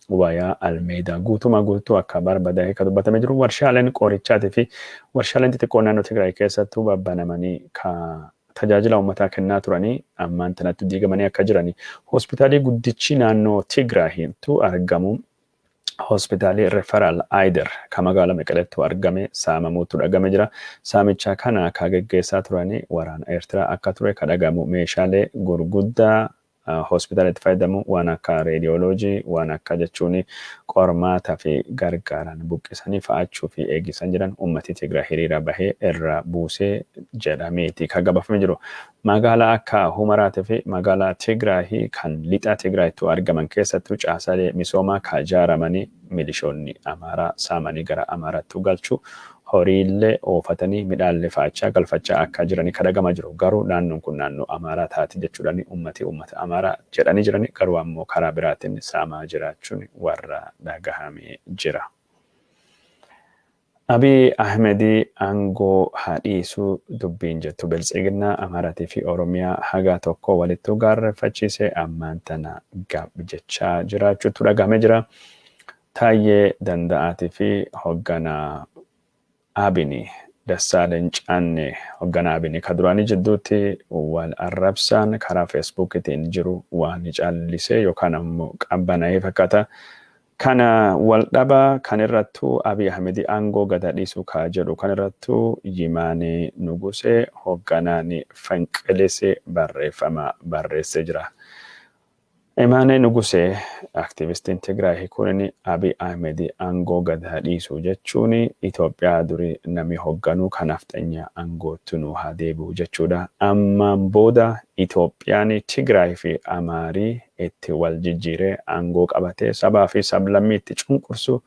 Speaker 1: wayaa Almeedaa guutumaa guutuu akka barbadaa'e kan dubbatamee jiru, warshaaleen qorichaatii fi warshaaleen xixiqqoo naannoo Tigraay keessattuu babbanamanii ka tajaajila uummataa kennaa turanii ammaan tanatti diigamanii akka jiranii, hospitaalii guddichi naannoo Tigraayitu argamu, hospitaalii Referral Ayder kan magaalaa Meqeleetti argame saamamuutu dhagame jira. Saamicha kana ka geggeessaa turanii waraana Eertiraa akka ture ka dhagamu, meeshaalee gurguddaa hospitaala itti fayyadamu waan akka radiology, waan akka jechuun qormaataa fi gargaaran buqqisanii fa'aachuu fi eegisan jiran uummati Tigraay hiriira bahee irra buusee jedhameeti kan gabaafamee jiru. Magaalaa akka Humaraatii fi magaalaa Tigraay kan lixa Tigraayittu argaman keessattuu caasaalee misoomaa ka ijaaramanii milishoonni Amaaraa saamanii gara Amaaraatti galchuu, horiillee oofatanii midhaanillee fa'achaa galfachaa akka jiranii kan dhagamaa jiru. Garuu naannoon kun naannoo Amaaraa taati jechuudhaan uummati uummata Amaaraa jedhanii jirani, garuu ammoo karaa biraatiin saamaa jiraachuun warra dhagahamee jira. Abiy Ahmedii aangoo haa dhiisuu dubbiin jettu Biltsiginnaa Amaaraatii fi Oromiyaa haga tokko walittuu gaarreeffachiise ammaan tana gab jechaa jiraachuutu dhagahamee jira. Taayyee Danda'aatii fi hoogganaa Abini Dassaaleny Caannee, hoogganaa Abini ka duraanii jidduutti wal arrabsaan karaa Feesbuukiitiin jiru waan caallisee yookaan ammoo qabbanaa'ee fakkaata. Kana wal dhaba kan irrattuu Abiy Ahmedii aangoo gada dhiisuu ka jedhu kan irrattuu Yimaanee Nugusee hoogganaan Fanqilisee barreeffama barreessee jira. Imaanee Nugusee aktiivistiin Tigraay kunin Abiy Ahmed aangoo gad haa dhiisu jechuun Itoophiyaa durii namni hoogganuu kan nafxanyaa aangootti nu haa deebi'u jechuudha. Ammaan booda Itoophiyaan Tigraay fi Amaarii itti wal jijjiiree aangoo qabatee sabaa fi sablammii itti cunqursu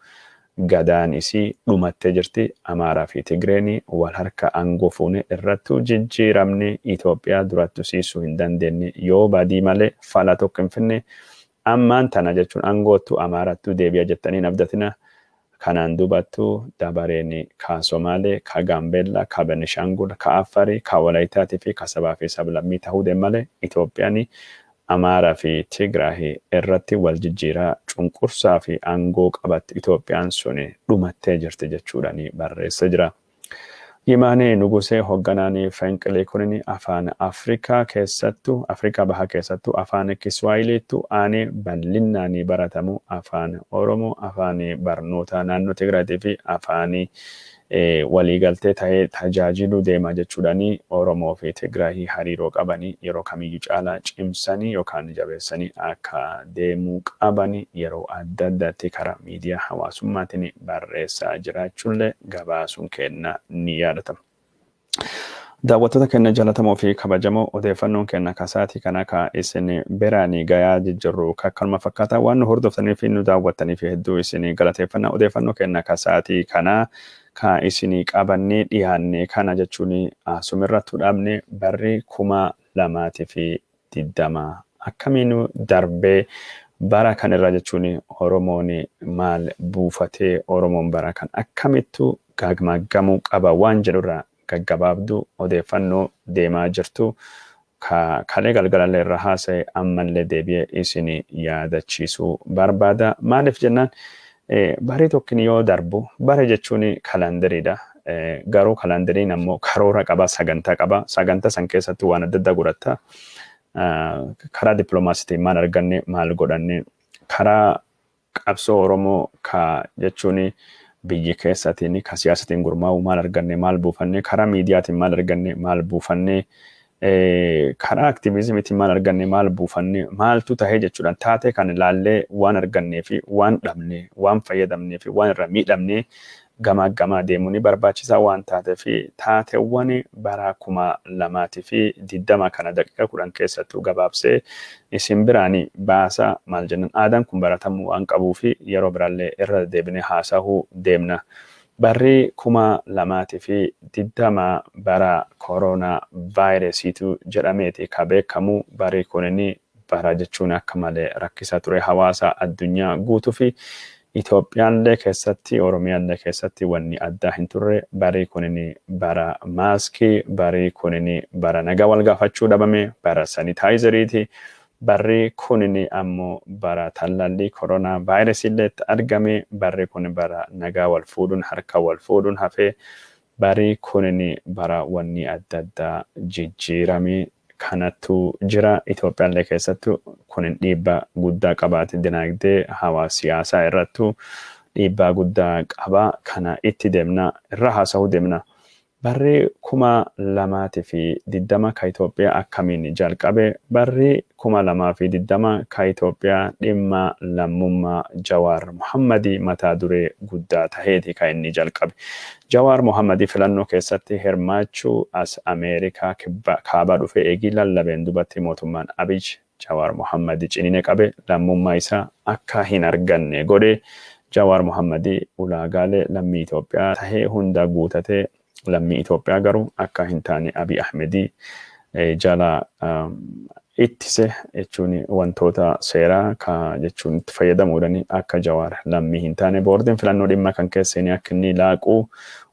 Speaker 1: gadaan isii dhumattee jirti. Amaaraa fi Tigreen wal harka aangoo fuune irrattuu jijjiiramni Itoophiyaa durattu siisuu hin dandeenye yoo badii malee fala tokko hin finne, ammaan tana jechuun aangoottu Amaarattuu deebi'a jettanii hin abdatina. Kanaan dubattuu dabareen ka Somaalee, ka Gaambeellaa, ka Benishaangul, ka Affarii, ka Walaayitaatii fi ka sabaa fi sablammii ta'uu deem malee Itoophiyaan Amaaraa fi Tigraay irratti wal jijjiiraa cunqursaa fi aangoo qabatti Itoophiyaan sun dhumattee jirti jechuudhaan barreessee jira. Yimaanee Nugusee hoogganaan Fenqilee kunin afaan Afrikaa keessattuu, Afrikaa Bahaa keessattuu afaan Kiswaahiliittu aanee bal'inaan baratamu afaan Oromoo, afaan barnootaa naannoo Tigraayitii fi afaan waliigaltee ta'ee tajaajiluu deema jechuudhaan Oromoo fi Tigraay hariiroo qabanii yeroo kamiyyuu caalaa cimsanii yookaan jabeessanii akka deemuu qabanii yeroo adda addaatti karaa miidiyaa hawaasummaatiin barreessaa jiraachuullee gabaasuun kenna ni yaadatama. Daawwattoota keenya jaallatamoo fi kabajamoo, odeeffannoon keenya kasaatii kana ka isin biraanii gayaa jijjiirru akkanuma fakkaata. Waan nu hordoftanii fi nu daawwattanii fi hedduu isin galateeffannaa. Odeeffannoo keenya kasaatii kana ka isin qabannee dhiyaanne kana jechuun asumirratti dhaabne. Barri 2020 akkamiin darbee? Bara kanirra jechuun Oromoon maal buufatee? Oromoon bara kan akkamittu gaagmaggamuu qaba waan jedhurraa gaggabaabduu odeeffannoo deemaa jirtu ka kalee galgalallee irra haasa'e ammallee deebi'ee isin yaadachiisuu barbaada. Maaliif jennaan, barii tokkin yoo darbu bara jechuun kalaandariidha. Garuu kalaandariin ammoo karoora qaba, sagantaa qaba. Sagantaa san keessatti waan adda addaa godhatta. Karaa dippiloomaasiitiin maal arganne, maal godhanne, karaa qabsoo Oromoo ka jechuun biyyi keessatiin ka siyaasatiin gurmaa'u maal arganne, maal buufanne, karaa miidiyaatiin maal arganne, maal buufanne, karaa aktiivizimiitiin maal arganne, maal buufanne, maaltu tahee jechuudhaan taatee kan ilaallee waan argannee fi waan dhabne, waan fayyadamnee fi waan irra miidhamne gamaa gamaa deemuun barbaachisaa waan taatee fi taateewwan bara 2020 kana daqiiqa 10 keessattuu gabaabsee isin biraan baasa. Maal jennan, aadaan kun baratamuu waan qabuu fi yeroo biraallee irra deebinee haasa'uu deemna. Barri 2020 bara kooroonaa vaayirasiitu jedhameeti ka beekamu. Barri kunin bara jechuun akka malee rakkisaa ture hawaasa addunyaa guutuu fi Itoophiyaallee keessatti, Oromiyaallee keessatti wanni addaa hin turre. Barii kunin bara maaskii, barii kunin bara nagaa wal gaafachuu dhabame, bara sanitizeriiti. Barri kunin ammoo bara tallaalli koronaa vaayirasii illee itti argame. Barri kun bara nagaa wal fuudhuun, harka wal fuudhuun hafee, barri kunin bara wanni adda addaa jijjiirame kanattu jira. Itoophiyaallee keessattu kunin dhiibbaa guddaa qabaate, dinagdee hawaasa siyaasaa irrattu dhiibbaa guddaa qaba. Kana itti deemna, irra haasa'uu deemna. Barri 2020 ka Itoophiyaa akkamiin jalqabe? Barri 2020 ka Itoophiyaa dhimma lammummaa Jawaar Muhammadii mataa duree guddaa taheeti kan inni jalqabe. Jawaar Muhammadii filannoo keessatti hirmaachuu as Ameerikaa kaabaa dhufee eegii lallabeen dubatti, mootummaan Abiy Jawaar Muhammadii ciniine qabe, lammummaa isaa akka hin arganne godhe. Jawaar Muhammadii ulaagaalee lammii Itoophiyaa tahee hunda guutatee lammii Itoophiyaa garuu akka hin taane Abiy Ahmedii jala ittise jechuun, wantoota seeraa ka jechuun itti fayyadamuudhaan akka Jawaar lammii hin taane boordiin filannoo dhimma kan keessa inni akka inni laaquu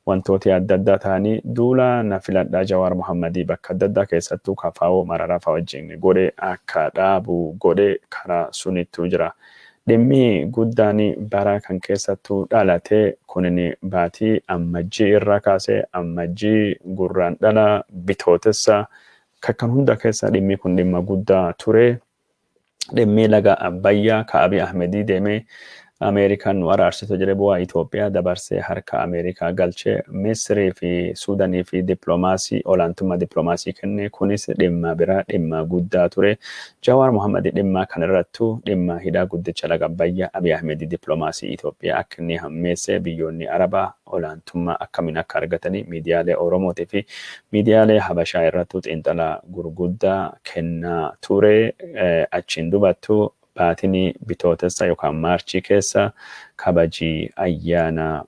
Speaker 1: wantooti adda addaa ta'anii, duula na filadhaa Jawaar Muhammadii bakka adda addaa keessattuu KFO Mararaa fa'aa wajjin godhe akka dhaabu godhe karaa sunittu jira. Dhimmi guddaan bara kan keessattuu dhalate kunin baatii Ammajjii irraa kaasee, Ammajjii, Gurraan Dhala, Bitootessa kan hunda keessa dhimmi kun dhimma guddaa ture. Dhimmi laga Abbayyaa ka Abiy Ahmedii deemee Ameerikaan nu araarsite jedhee bu'aa Itoophiyaa dabarsee harka Ameerikaa galchee, Misrii fi Suudanii fi dippiloomaasii, olaantummaa dippiloomaasii kenne, kunis dhimma biraa dhimma guddaa ture. Jawaar Mohammad dhimma kanarrattu, dhimma hidhaa guddicha laga Abbayyaa Abiy Ahmed dippiloomaasii Itoophiyaa akka inni hammeesse, biyyoonni Arabaa olaantummaa akkamiin akka argatanii miidiyaalee Oromootii fi miidiyaalee Habashaa irrattu xiinxala gurguddaa kennaa ture. Achiin dubattu baatiin Bitootessa yookaan Maarchii keessa kabajii ayyaana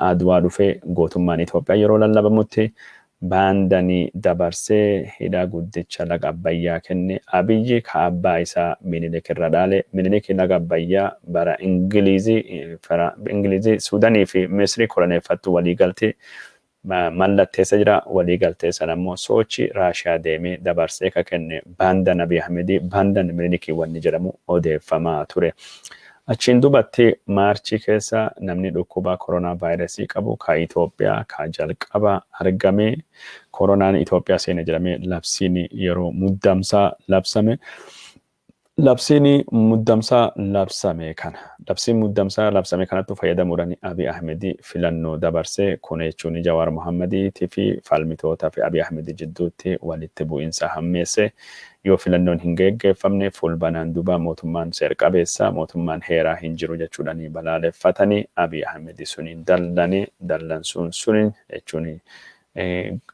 Speaker 1: Aduwaa dhufee, gootummaan Itoophiyaa yeroo lallabamutti baandanii dabarsee hidha guddicha laga Abbayyaa kenne Abiyyi ka abbaa isaa Minilik irra dhaale. Minilik laga Abbayyaa bara Ingilizii Suudanii fi Misrii koloneeffattu waliigaltee mallatteessa jira. Waliigaltee sana immoo Sochii, Raashiyaa deemee dabarsee ka kenne baandan Abiy Ahmedii, baandan Minilikii wanni jedhamu odeeffamaa ture. Achiin dubatti Maarchii keessa namni dhukkuba koronaa vaayirasii qabu ka Itoophiyaa ka jalqaba argame, koronaan Itoophiyaa seene jedhamee labsiin yeroo muddamsaa labsame. Labsiin muddamsaa labsame kana, labsiin muddamsaa labsame kanatti fayyadamuudhaan Abiy Ahmed filannoo dabarsee. Kun jechuun Jawaar Mohammadiitii fi falmitootaa fi Abiy Ahmed jidduutti walitti bu'iinsa hammeesse. Yoo filannoon hin geggeeffamne Fulbanaan duba mootummaan seer-qabeessa, mootummaan heeraa hin jiru jechuudhaan balaaleffatanii, Abiy Ahmed suniin dallane. Dallansuun suni jechuun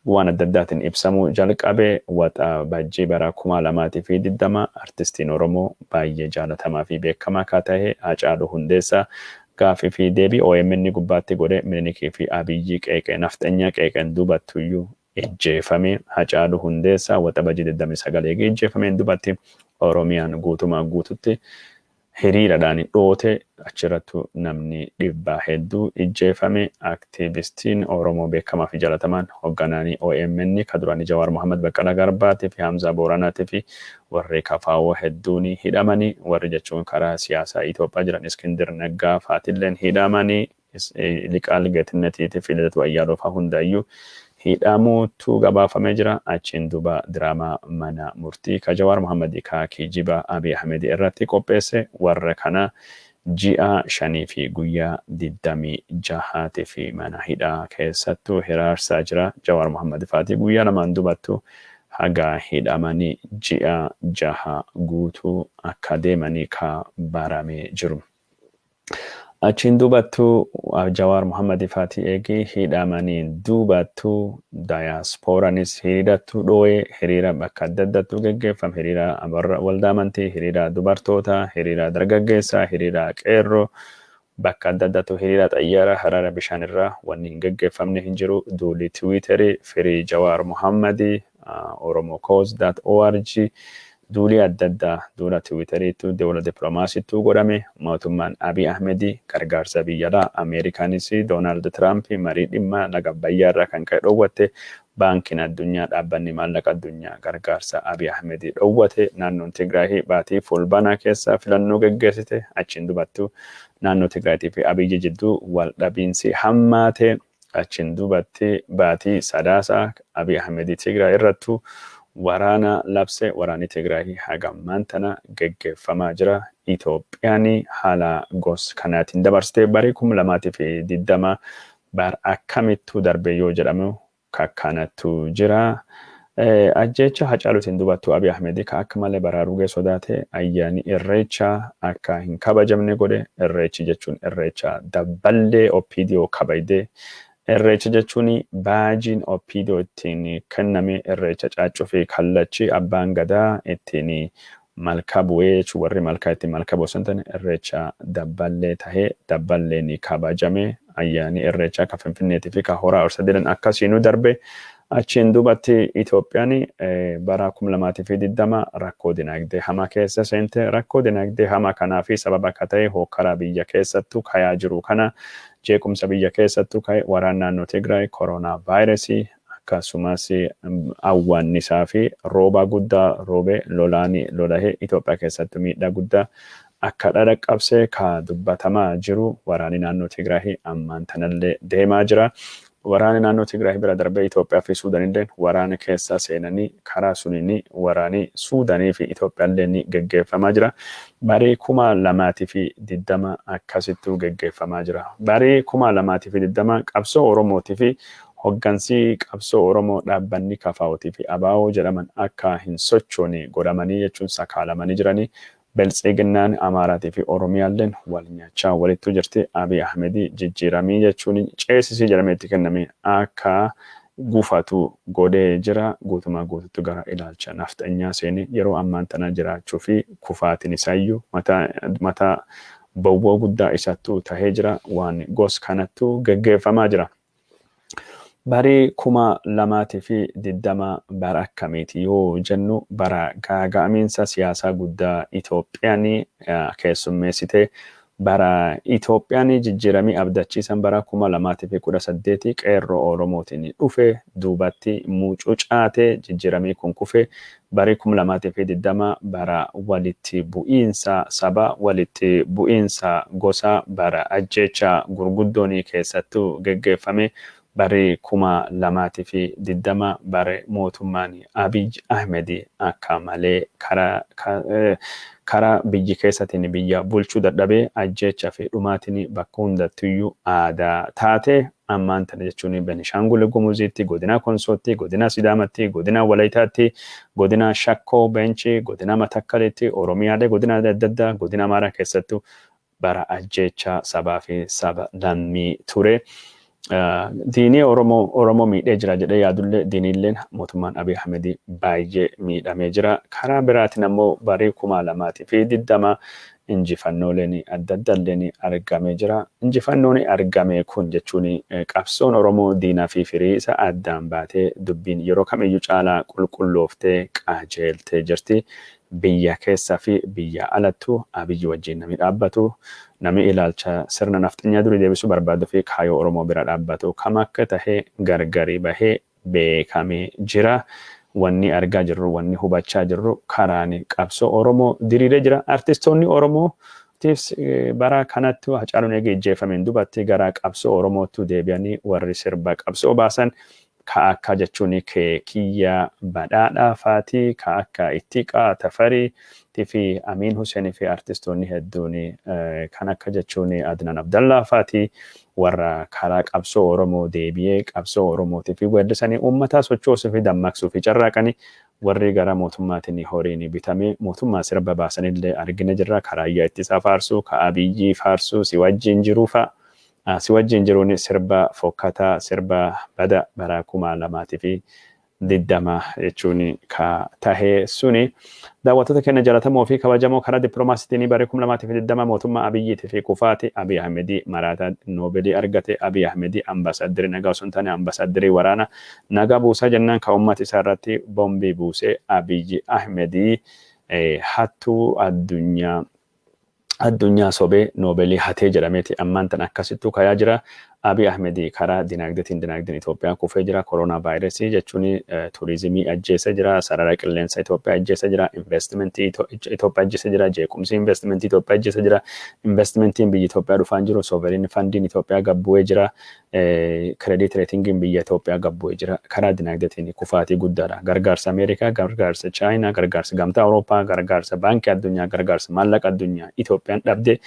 Speaker 1: waan adda addaatiin ibsamuu jalqabe. Waxa bajjii bara 2020 artistiin Oromoo baay'ee jaalatamaa fi beekamaa akka ta'e Haacaaluu Hundeessaa gaafii fi deebii OMN gubbaatti godhe Minilikii fi Abiyyi qeeqee, nafxanyaa qeeqeen dubattuyyuu ijjeefame. Haacaaluu Hundeessaa waxa bajjii 29 eegee ijjeefameen dubatti Oromiyaan guutumaa guututti hiriiradhaan dhoote. Achirrattu namni dhibbaa hedduu ijjeefame. Aktiivistiin Oromoo beekamaa fi jaalatamaan hoogganaanii OMN ka duraanii Jawaar Mohammad, Baqqalaa Garbaatii fi Hamzaa Booranaatii fi warri KFO hedduun hidhamanii, warri jechuun karaa siyaasaa Itoophiyaa jiran Iskindir Naggaa faatilleen hidhamanii, Liqaal Geetinnetiitii fi Lidatu Ayyaaloo fa'aa hundayyuu hidhamuutu gabaafamee jira. Achiin duuba diraamaa mana murtii ka Jawaar Mohammadii ka kijiba Abiy Ahmed irratti qopheesse warra kana ji'a 5 fi guyyaa 26 fi mana hidhaa keessattuu hiraarsaa jira. Jawaar Mohammad faatii guyyaa lamaan dubattu haga hidhamanii ji'a 6 guutuu akka deemanii ka baramee jiru. Achiin duubattu Jawaar Mohammad faatii eegii hidhamanii duubattu dayaaspooraanis hiriirattu dhoo'ee, hiriira bakka adda addaattu geggeeffame, hiriira waldaa amantii, hiriira dubartoota, hiriira dargaggeessaa, hiriira qeerroo, bakka adda addaattu hiriira xayyaara, haraara bishaan irraa wanni hin geggeeffamne hin jiru. Duuli Tiwiiterii Free Jawaar Mohammadii, oromocause.org Duulii adda addaa, duula Tiwiiteriitu, duula dippiloomaasiitu godhame. Mootummaan Abiy Ahmedii gargaarsa biyyalaa Ameerikaanis Doonaald Tiraamp marii dhimma laga Abbayyaa irraa kan ka'e dhoowwatte. Baankiin Addunyaa, Dhaabbanni Maallaqa Addunyaa gargaarsa Abiy Ahmedii dhoowwate. Naannoon Tigraay baatii Fulbaanaa keessa filannoo geggeessite. Achiin dubattu naannoo Tigraayitii fi Abiyyi jidduu wal dhabiinsi hammaate. Achiin duubatti baatii Sadaasaa Abiy Ahmedii Tigraay irrattu waraana labse. Waraanni Tigraay haga ammaan tana geggeeffamaa jira. Itoophiyaan haala gos kanaatiin dabarsite. Barii 2020 bar akkamittuu darbe yoo jedhamu kakkanattu jira. Ajjeecha Hacaaluutiin dubattuu Abiy Ahmed ka akka malee baraarugee sodaate ayyaani Irreecha akka hin kabajamne godhe. Irreechi jechuun Irreecha dabballee OPDO kabajde. Irreecha jechuun baajiin OPDO ittiin kenname, Irreecha Caaccuu fi Kallachi Abbaan Gadaa ittiin malkaa bu'ee jechuun warri malkaa ittiin malkaa buusan tan Irreecha dabballee tahee dabballeen kabajame. Ayyaani Irreecha ka Finfinneetii fi ka Horaa Orsadeelan akkasiinuu darbe. Achiin duubatti Itoophiyaan bara 2020 rakkoo dinagdee hamaa keessa seente. Rakkoo dinagdee hamaa kanaa fi sababa akka ta'e hokkara biyya keessattuu kayaa jiru kana, jeequmsa biyya keessattuu ka'e, waraan naannoo Tigraay, koronaa vaayirasii, akkasumas awwaannisaa fi rooba guddaa roobe, lolaan lolahee Itoophiyaa keessatti miidhaa guddaa akka dhadhaqqabse ka dubbatamaa jiru. Waraanni naannoo Tigraay ammaan tanallee deemaa jira. Waraanni naannoo Tigraay bira darbee Itoophiyaa fi Suudanillee waraana keessa seenanii karaa suniin waraanni Suudanii fi Itoophiyaallee ni geggeeffamaa jira. Barii 2020 akkasittuu geggeeffamaa jira. Barii 2020 qabsoo Oromootii fi hoggansi qabsoo Oromoo, dhaabbanni KFOtii fi ABO jedhaman akka hin sochoone godhamanii jechuun sakaalamanii jiranii. Biltsiginnaan Amaaraatii fi Oromiyaalleen wal nyaachaa walittu jirti. Abiy Ahmedii jijjiiramii jechuun ceesisii jedhamee itti kenname akka gufatu godhee jira. Guutumaa guututti gara ilaalcha nafxanyaa seenee yeroo ammaan tana jiraachuu fi kufaatiin isaayyuu mataa bowwoo guddaa isattuu tahee jira. Waan gos kanattu geggeeffamaa jira. Barii 2020 bara akkamiiti yoo jennu, bara gaaga'amiinsa siyaasaa guddaa Itoophiyaan keessummeessite, bara Itoophiyaan jijjiiramii abdachiisan bara 2018 qeerroo Oromootiin dhufe duubatti mucucaate, jijjiiramii kun kufe. Barii 2020 bara walitti bu'iinsa saba, walitti bu'iinsa gosa, bara ajjeecha gurguddoon keessattuu geggeeffame. Barii 2020 bara mootummaan Abiy Ahmed akka malee karaa biyyi keessatiin biyya bulchuu dadhabee, ajjeecha fi dhumaatiin bakka hundattuyyuu aadaa taate. Ammaan tana jechuun Benishaangul Gumuziitti, godina Konsootti, godina Sidaamatti, godina Walayitaatti, godina Shakkoo Beenchi, godina Matakkalitti, Oromiyaalee godina adda addaa, godina Amaaraa keessattuu bara ajjeecha sabaa fi saba lammii ture. Diinii Oromoo Oromoo miidhee jira jedhee yaadullee, diiniilleen mootummaan Abiy Ahmed baay'ee miidhamee jira. Karaa biraatiin ammoo barii 2020 injifannooleen adda addaalleen argamee jira. Injifannoon argame kun jechuun qabsoon Oromoo diinaa fi firii isa addaan baatee, dubbiin yeroo kamiyyuu caalaa qulqullooftee qajeeltee jirti. Biyya keessa fi biyya alattu Abiyyi wajjin namni dhaabbatu, namni ilaalcha sirna nafxanyaa durii deebisuu barbaaduu fi kaayoo Oromoo bira dhaabbatu kam akka tahe gargari bahee beekamee jira. Wanni argaa jirru, wanni hubachaa jirru, karaan qabsoo Oromoo diriiree jira. Artistoonni Oromoo tiifs bara kanatti Hacaaluun eega ijjeefameen duubatti gara qabsoo Oromootti deebi'anii warri sirba qabsoo baasan ka akka jechuun Keekiyyaa Badhaadhaa faati, ka akka Ittiqaa Tafarii fi Amiin Huseenii fi artistoonni hedduun kan akka jechuun Adnaan Abdallaa faati, warra karaa qabsoo Oromoo deebi'ee qabsoo Oromootii fi weellisanii uummataa sochoosuu fi dammaqsuu fi carraaqanii, warri gara mootummaatiin horiin bitamee mootummaa sirba baasanillee argina jirra. Karaa ittisaa faarsuu, ka Abiyyii faarsuu, si wajjin jiruu fa'a. Si wajjin jiruun sirba fokkataa, sirba bada bara 2020 jechuun ka tahee suni. Daawwattoota keenya jaallatamoo fi kabajamoo, karaa dippiloomaasiitiin bara 2020 mootummaa Abiyyiitii fi kufaati Abiy Ahmedii maraataa Noobeelii argate. Abiy Ahmedii ambaasaaddarii nagaa osoo hin taane ambaasaaddarii waraana nagaa buusaa jennaan ka uummata isaa irratti boombii buusee Abiyyi Ahmedii. Hattuu addunyaa sobee Noobeelii hatee jedhameeti ammaan tan akkasittuu kayaa jira. Abiy Ahmed karaa dinagdeetiin dinagdeen Itoophiyaa kufee jira. Koronaa vaayirasii jechuun turizimii ajjeesee jira. Sarara qilleensa Itoophiyaa ajjeesee jira. Investimentii Itoophiyaa ajjeesee jira. Jeequmsi investimentii Itoophiyaa ajjeesee jira. Investimentiin biyya Itoophiyaa dhufaan jiru. Sovereign fundiin Itoophiyaa gabbu'ee jira. Credit ratingiin biyya Itoophiyaa gabbu'ee jira. Karaa dinagdeetiin kufaatii guddaadha. Gargaarsa Ameerikaa, gargaarsa Chaayinaa, gargaarsa Gamtaa Awurooppaa, gargaarsa Baankii Addunyaa, gargaarsa maallaqa addunyaa Itoophiyaan dhabde.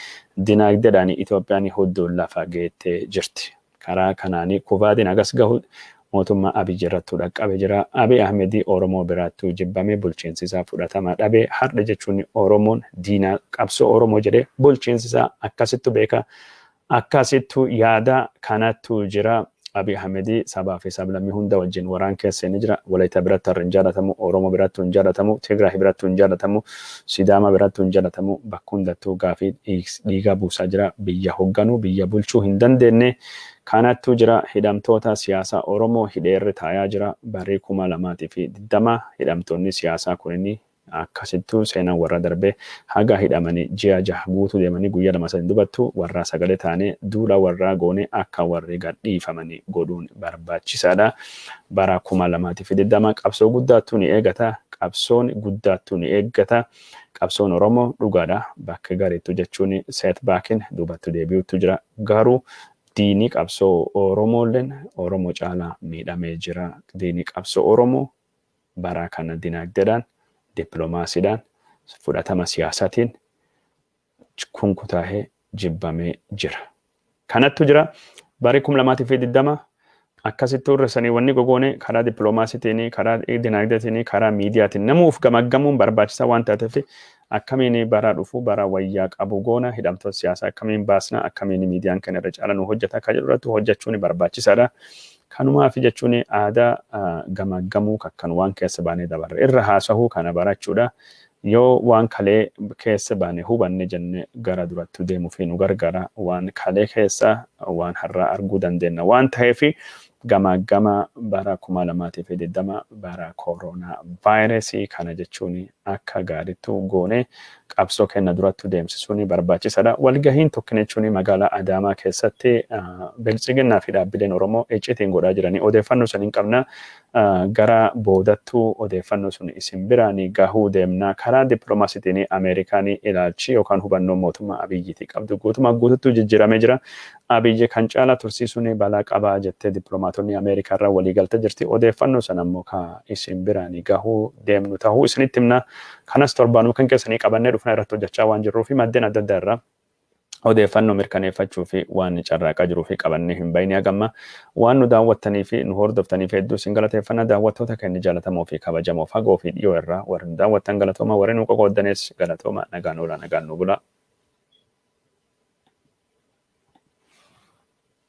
Speaker 1: Dinagdeedhaan Itoophiyaan hudduun lafa geettee jirti. Karaa kanaanii kufaatiin agas gahu mootummaa Abiy irrattuu dhaqqabe jira. Abiy Ahmed Oromoo biraattuu jibbame, bulchiinsi isaa fudhatama dhabe. Har'a jechuun Oromoon diinaa qabsoo Oromoo jedhee bulchiinsi isaa akkasittu beeka. Akkasittu yaada kanattu jira. Abiy Ahmed sabaa fi sablammii hunda wajjin waraan keessa inni jira. Walaayittaa biratti har'a hin jaallatamu, Oromoo biratti hin jaallatamu, Tigraay biratti hin jaallatamu, Sidaama biratti hin jaallatamu. Bakka hundattuu gaafii dhiigaa buusaa jira. Biyya hoogganuu, biyya bulchuu hin dandeenye. Kanattu jira. Hidhamtoota siyaasaa Oromoo hidheerri taayaa jira. Barii 2020 hidhamtoonni siyaasaa kunniin akkasittuu seenaan warra darbee haga hidhamanii ji'a 6 guutuu deemanii guyyaa 2 3 dubattu warraa sagalee taanee duula warraa goone akka warri gadhiifamanii godhuun barbaachisaadha. Bara 2020 qabsoo guddaattuu ni eegata. Qabsoon guddaattuu ni eeggata. Qabsoon Oromoo dhugaadha. Bakka gaariittu jechuun setbackin duubatti deebi'utu jira. Garuu diinii qabsoo Oromoolleen Oromoo caalaa miidhamee jira. Diinii qabsoo Oromoo bara kana dinagdeedhaan, dippiloomaasiidhaan, fudhatama siyaasaatiin kunkutaahee jibbamee jira. Kanattu jira. Bari 2020 akkasitti urrisanii wanni gogoone karaa dippiloomaasiitiin, karaa dinagdeetiin, karaa miidiyaatiin namuuf gamaggamuun barbaachisaa waan taateef, akkamiin bara dhufu bara wayyaa qabu goona, hidhamtoota siyaasaa akkamiin baasna, akkamiin miidiyaan kan irra caala nu hojjeta akka jedhu irratti hojjechuun barbaachisaadha. Kanumaaf jechuun aadaa gamaggamuu kakkan waan keessa baanee dabarre irra haasahuu kana barachuudha. Yoo waan kalee keessa baane hubanne jenne gara duratti deemuu fi nu gargaara. Waan kalee keessa waan har'aa arguu dandeenya waan ta'eef, gamaggama bara 2020 bara koronaa vaayirasii kana jechuun akka gaariitti goone qabsoo kenna duratti deemsisuun barbaachisaadha. Walgahiin tokko jechuun magaalaa Adaamaa keessatti Biltsiginnaa fi dhaabbileen Oromoo icciitiin godhaa jiranii odeeffannoo san hin qabna. Gara boodattuu odeeffannoo sun isin biraan gahuu deemna. Karaa dippiloomaasiitiin Ameerikaan ilaalchi yookaan hubannoo mootummaa Abiyyiitii qabdu guutumaa guututti jijjiiramee jira. Abiyyi kan caalaa tursiisuun balaa qabaa jettee dippiloomaatonni Ameerikaa irraa walii galtee jirti. Odeeffannoo sana immoo ka isin biraan gahuu deemnu ta'uu isinitti himna. Kanas torbaanuma kan keessanii qabannee dhufna. Irratti hojjechaa waan jirruu fi maddeen adda addaa irraa odeeffannoo mirkaneeffachuu fi waan carraaqaa jiruu fi qabannee hin bayne. Hagamma waan nu daawwattanii fi nu hordoftanii fi hedduu isin galateeffanna. Daawwattoota keenya jaallatamoo fi kabajamoo, fagoo fi dhiyoo irraa warri nu daawwattan galatooma, warri nu qoqooddanis galatooma. Nagaan oolaa, nagaan nu bula.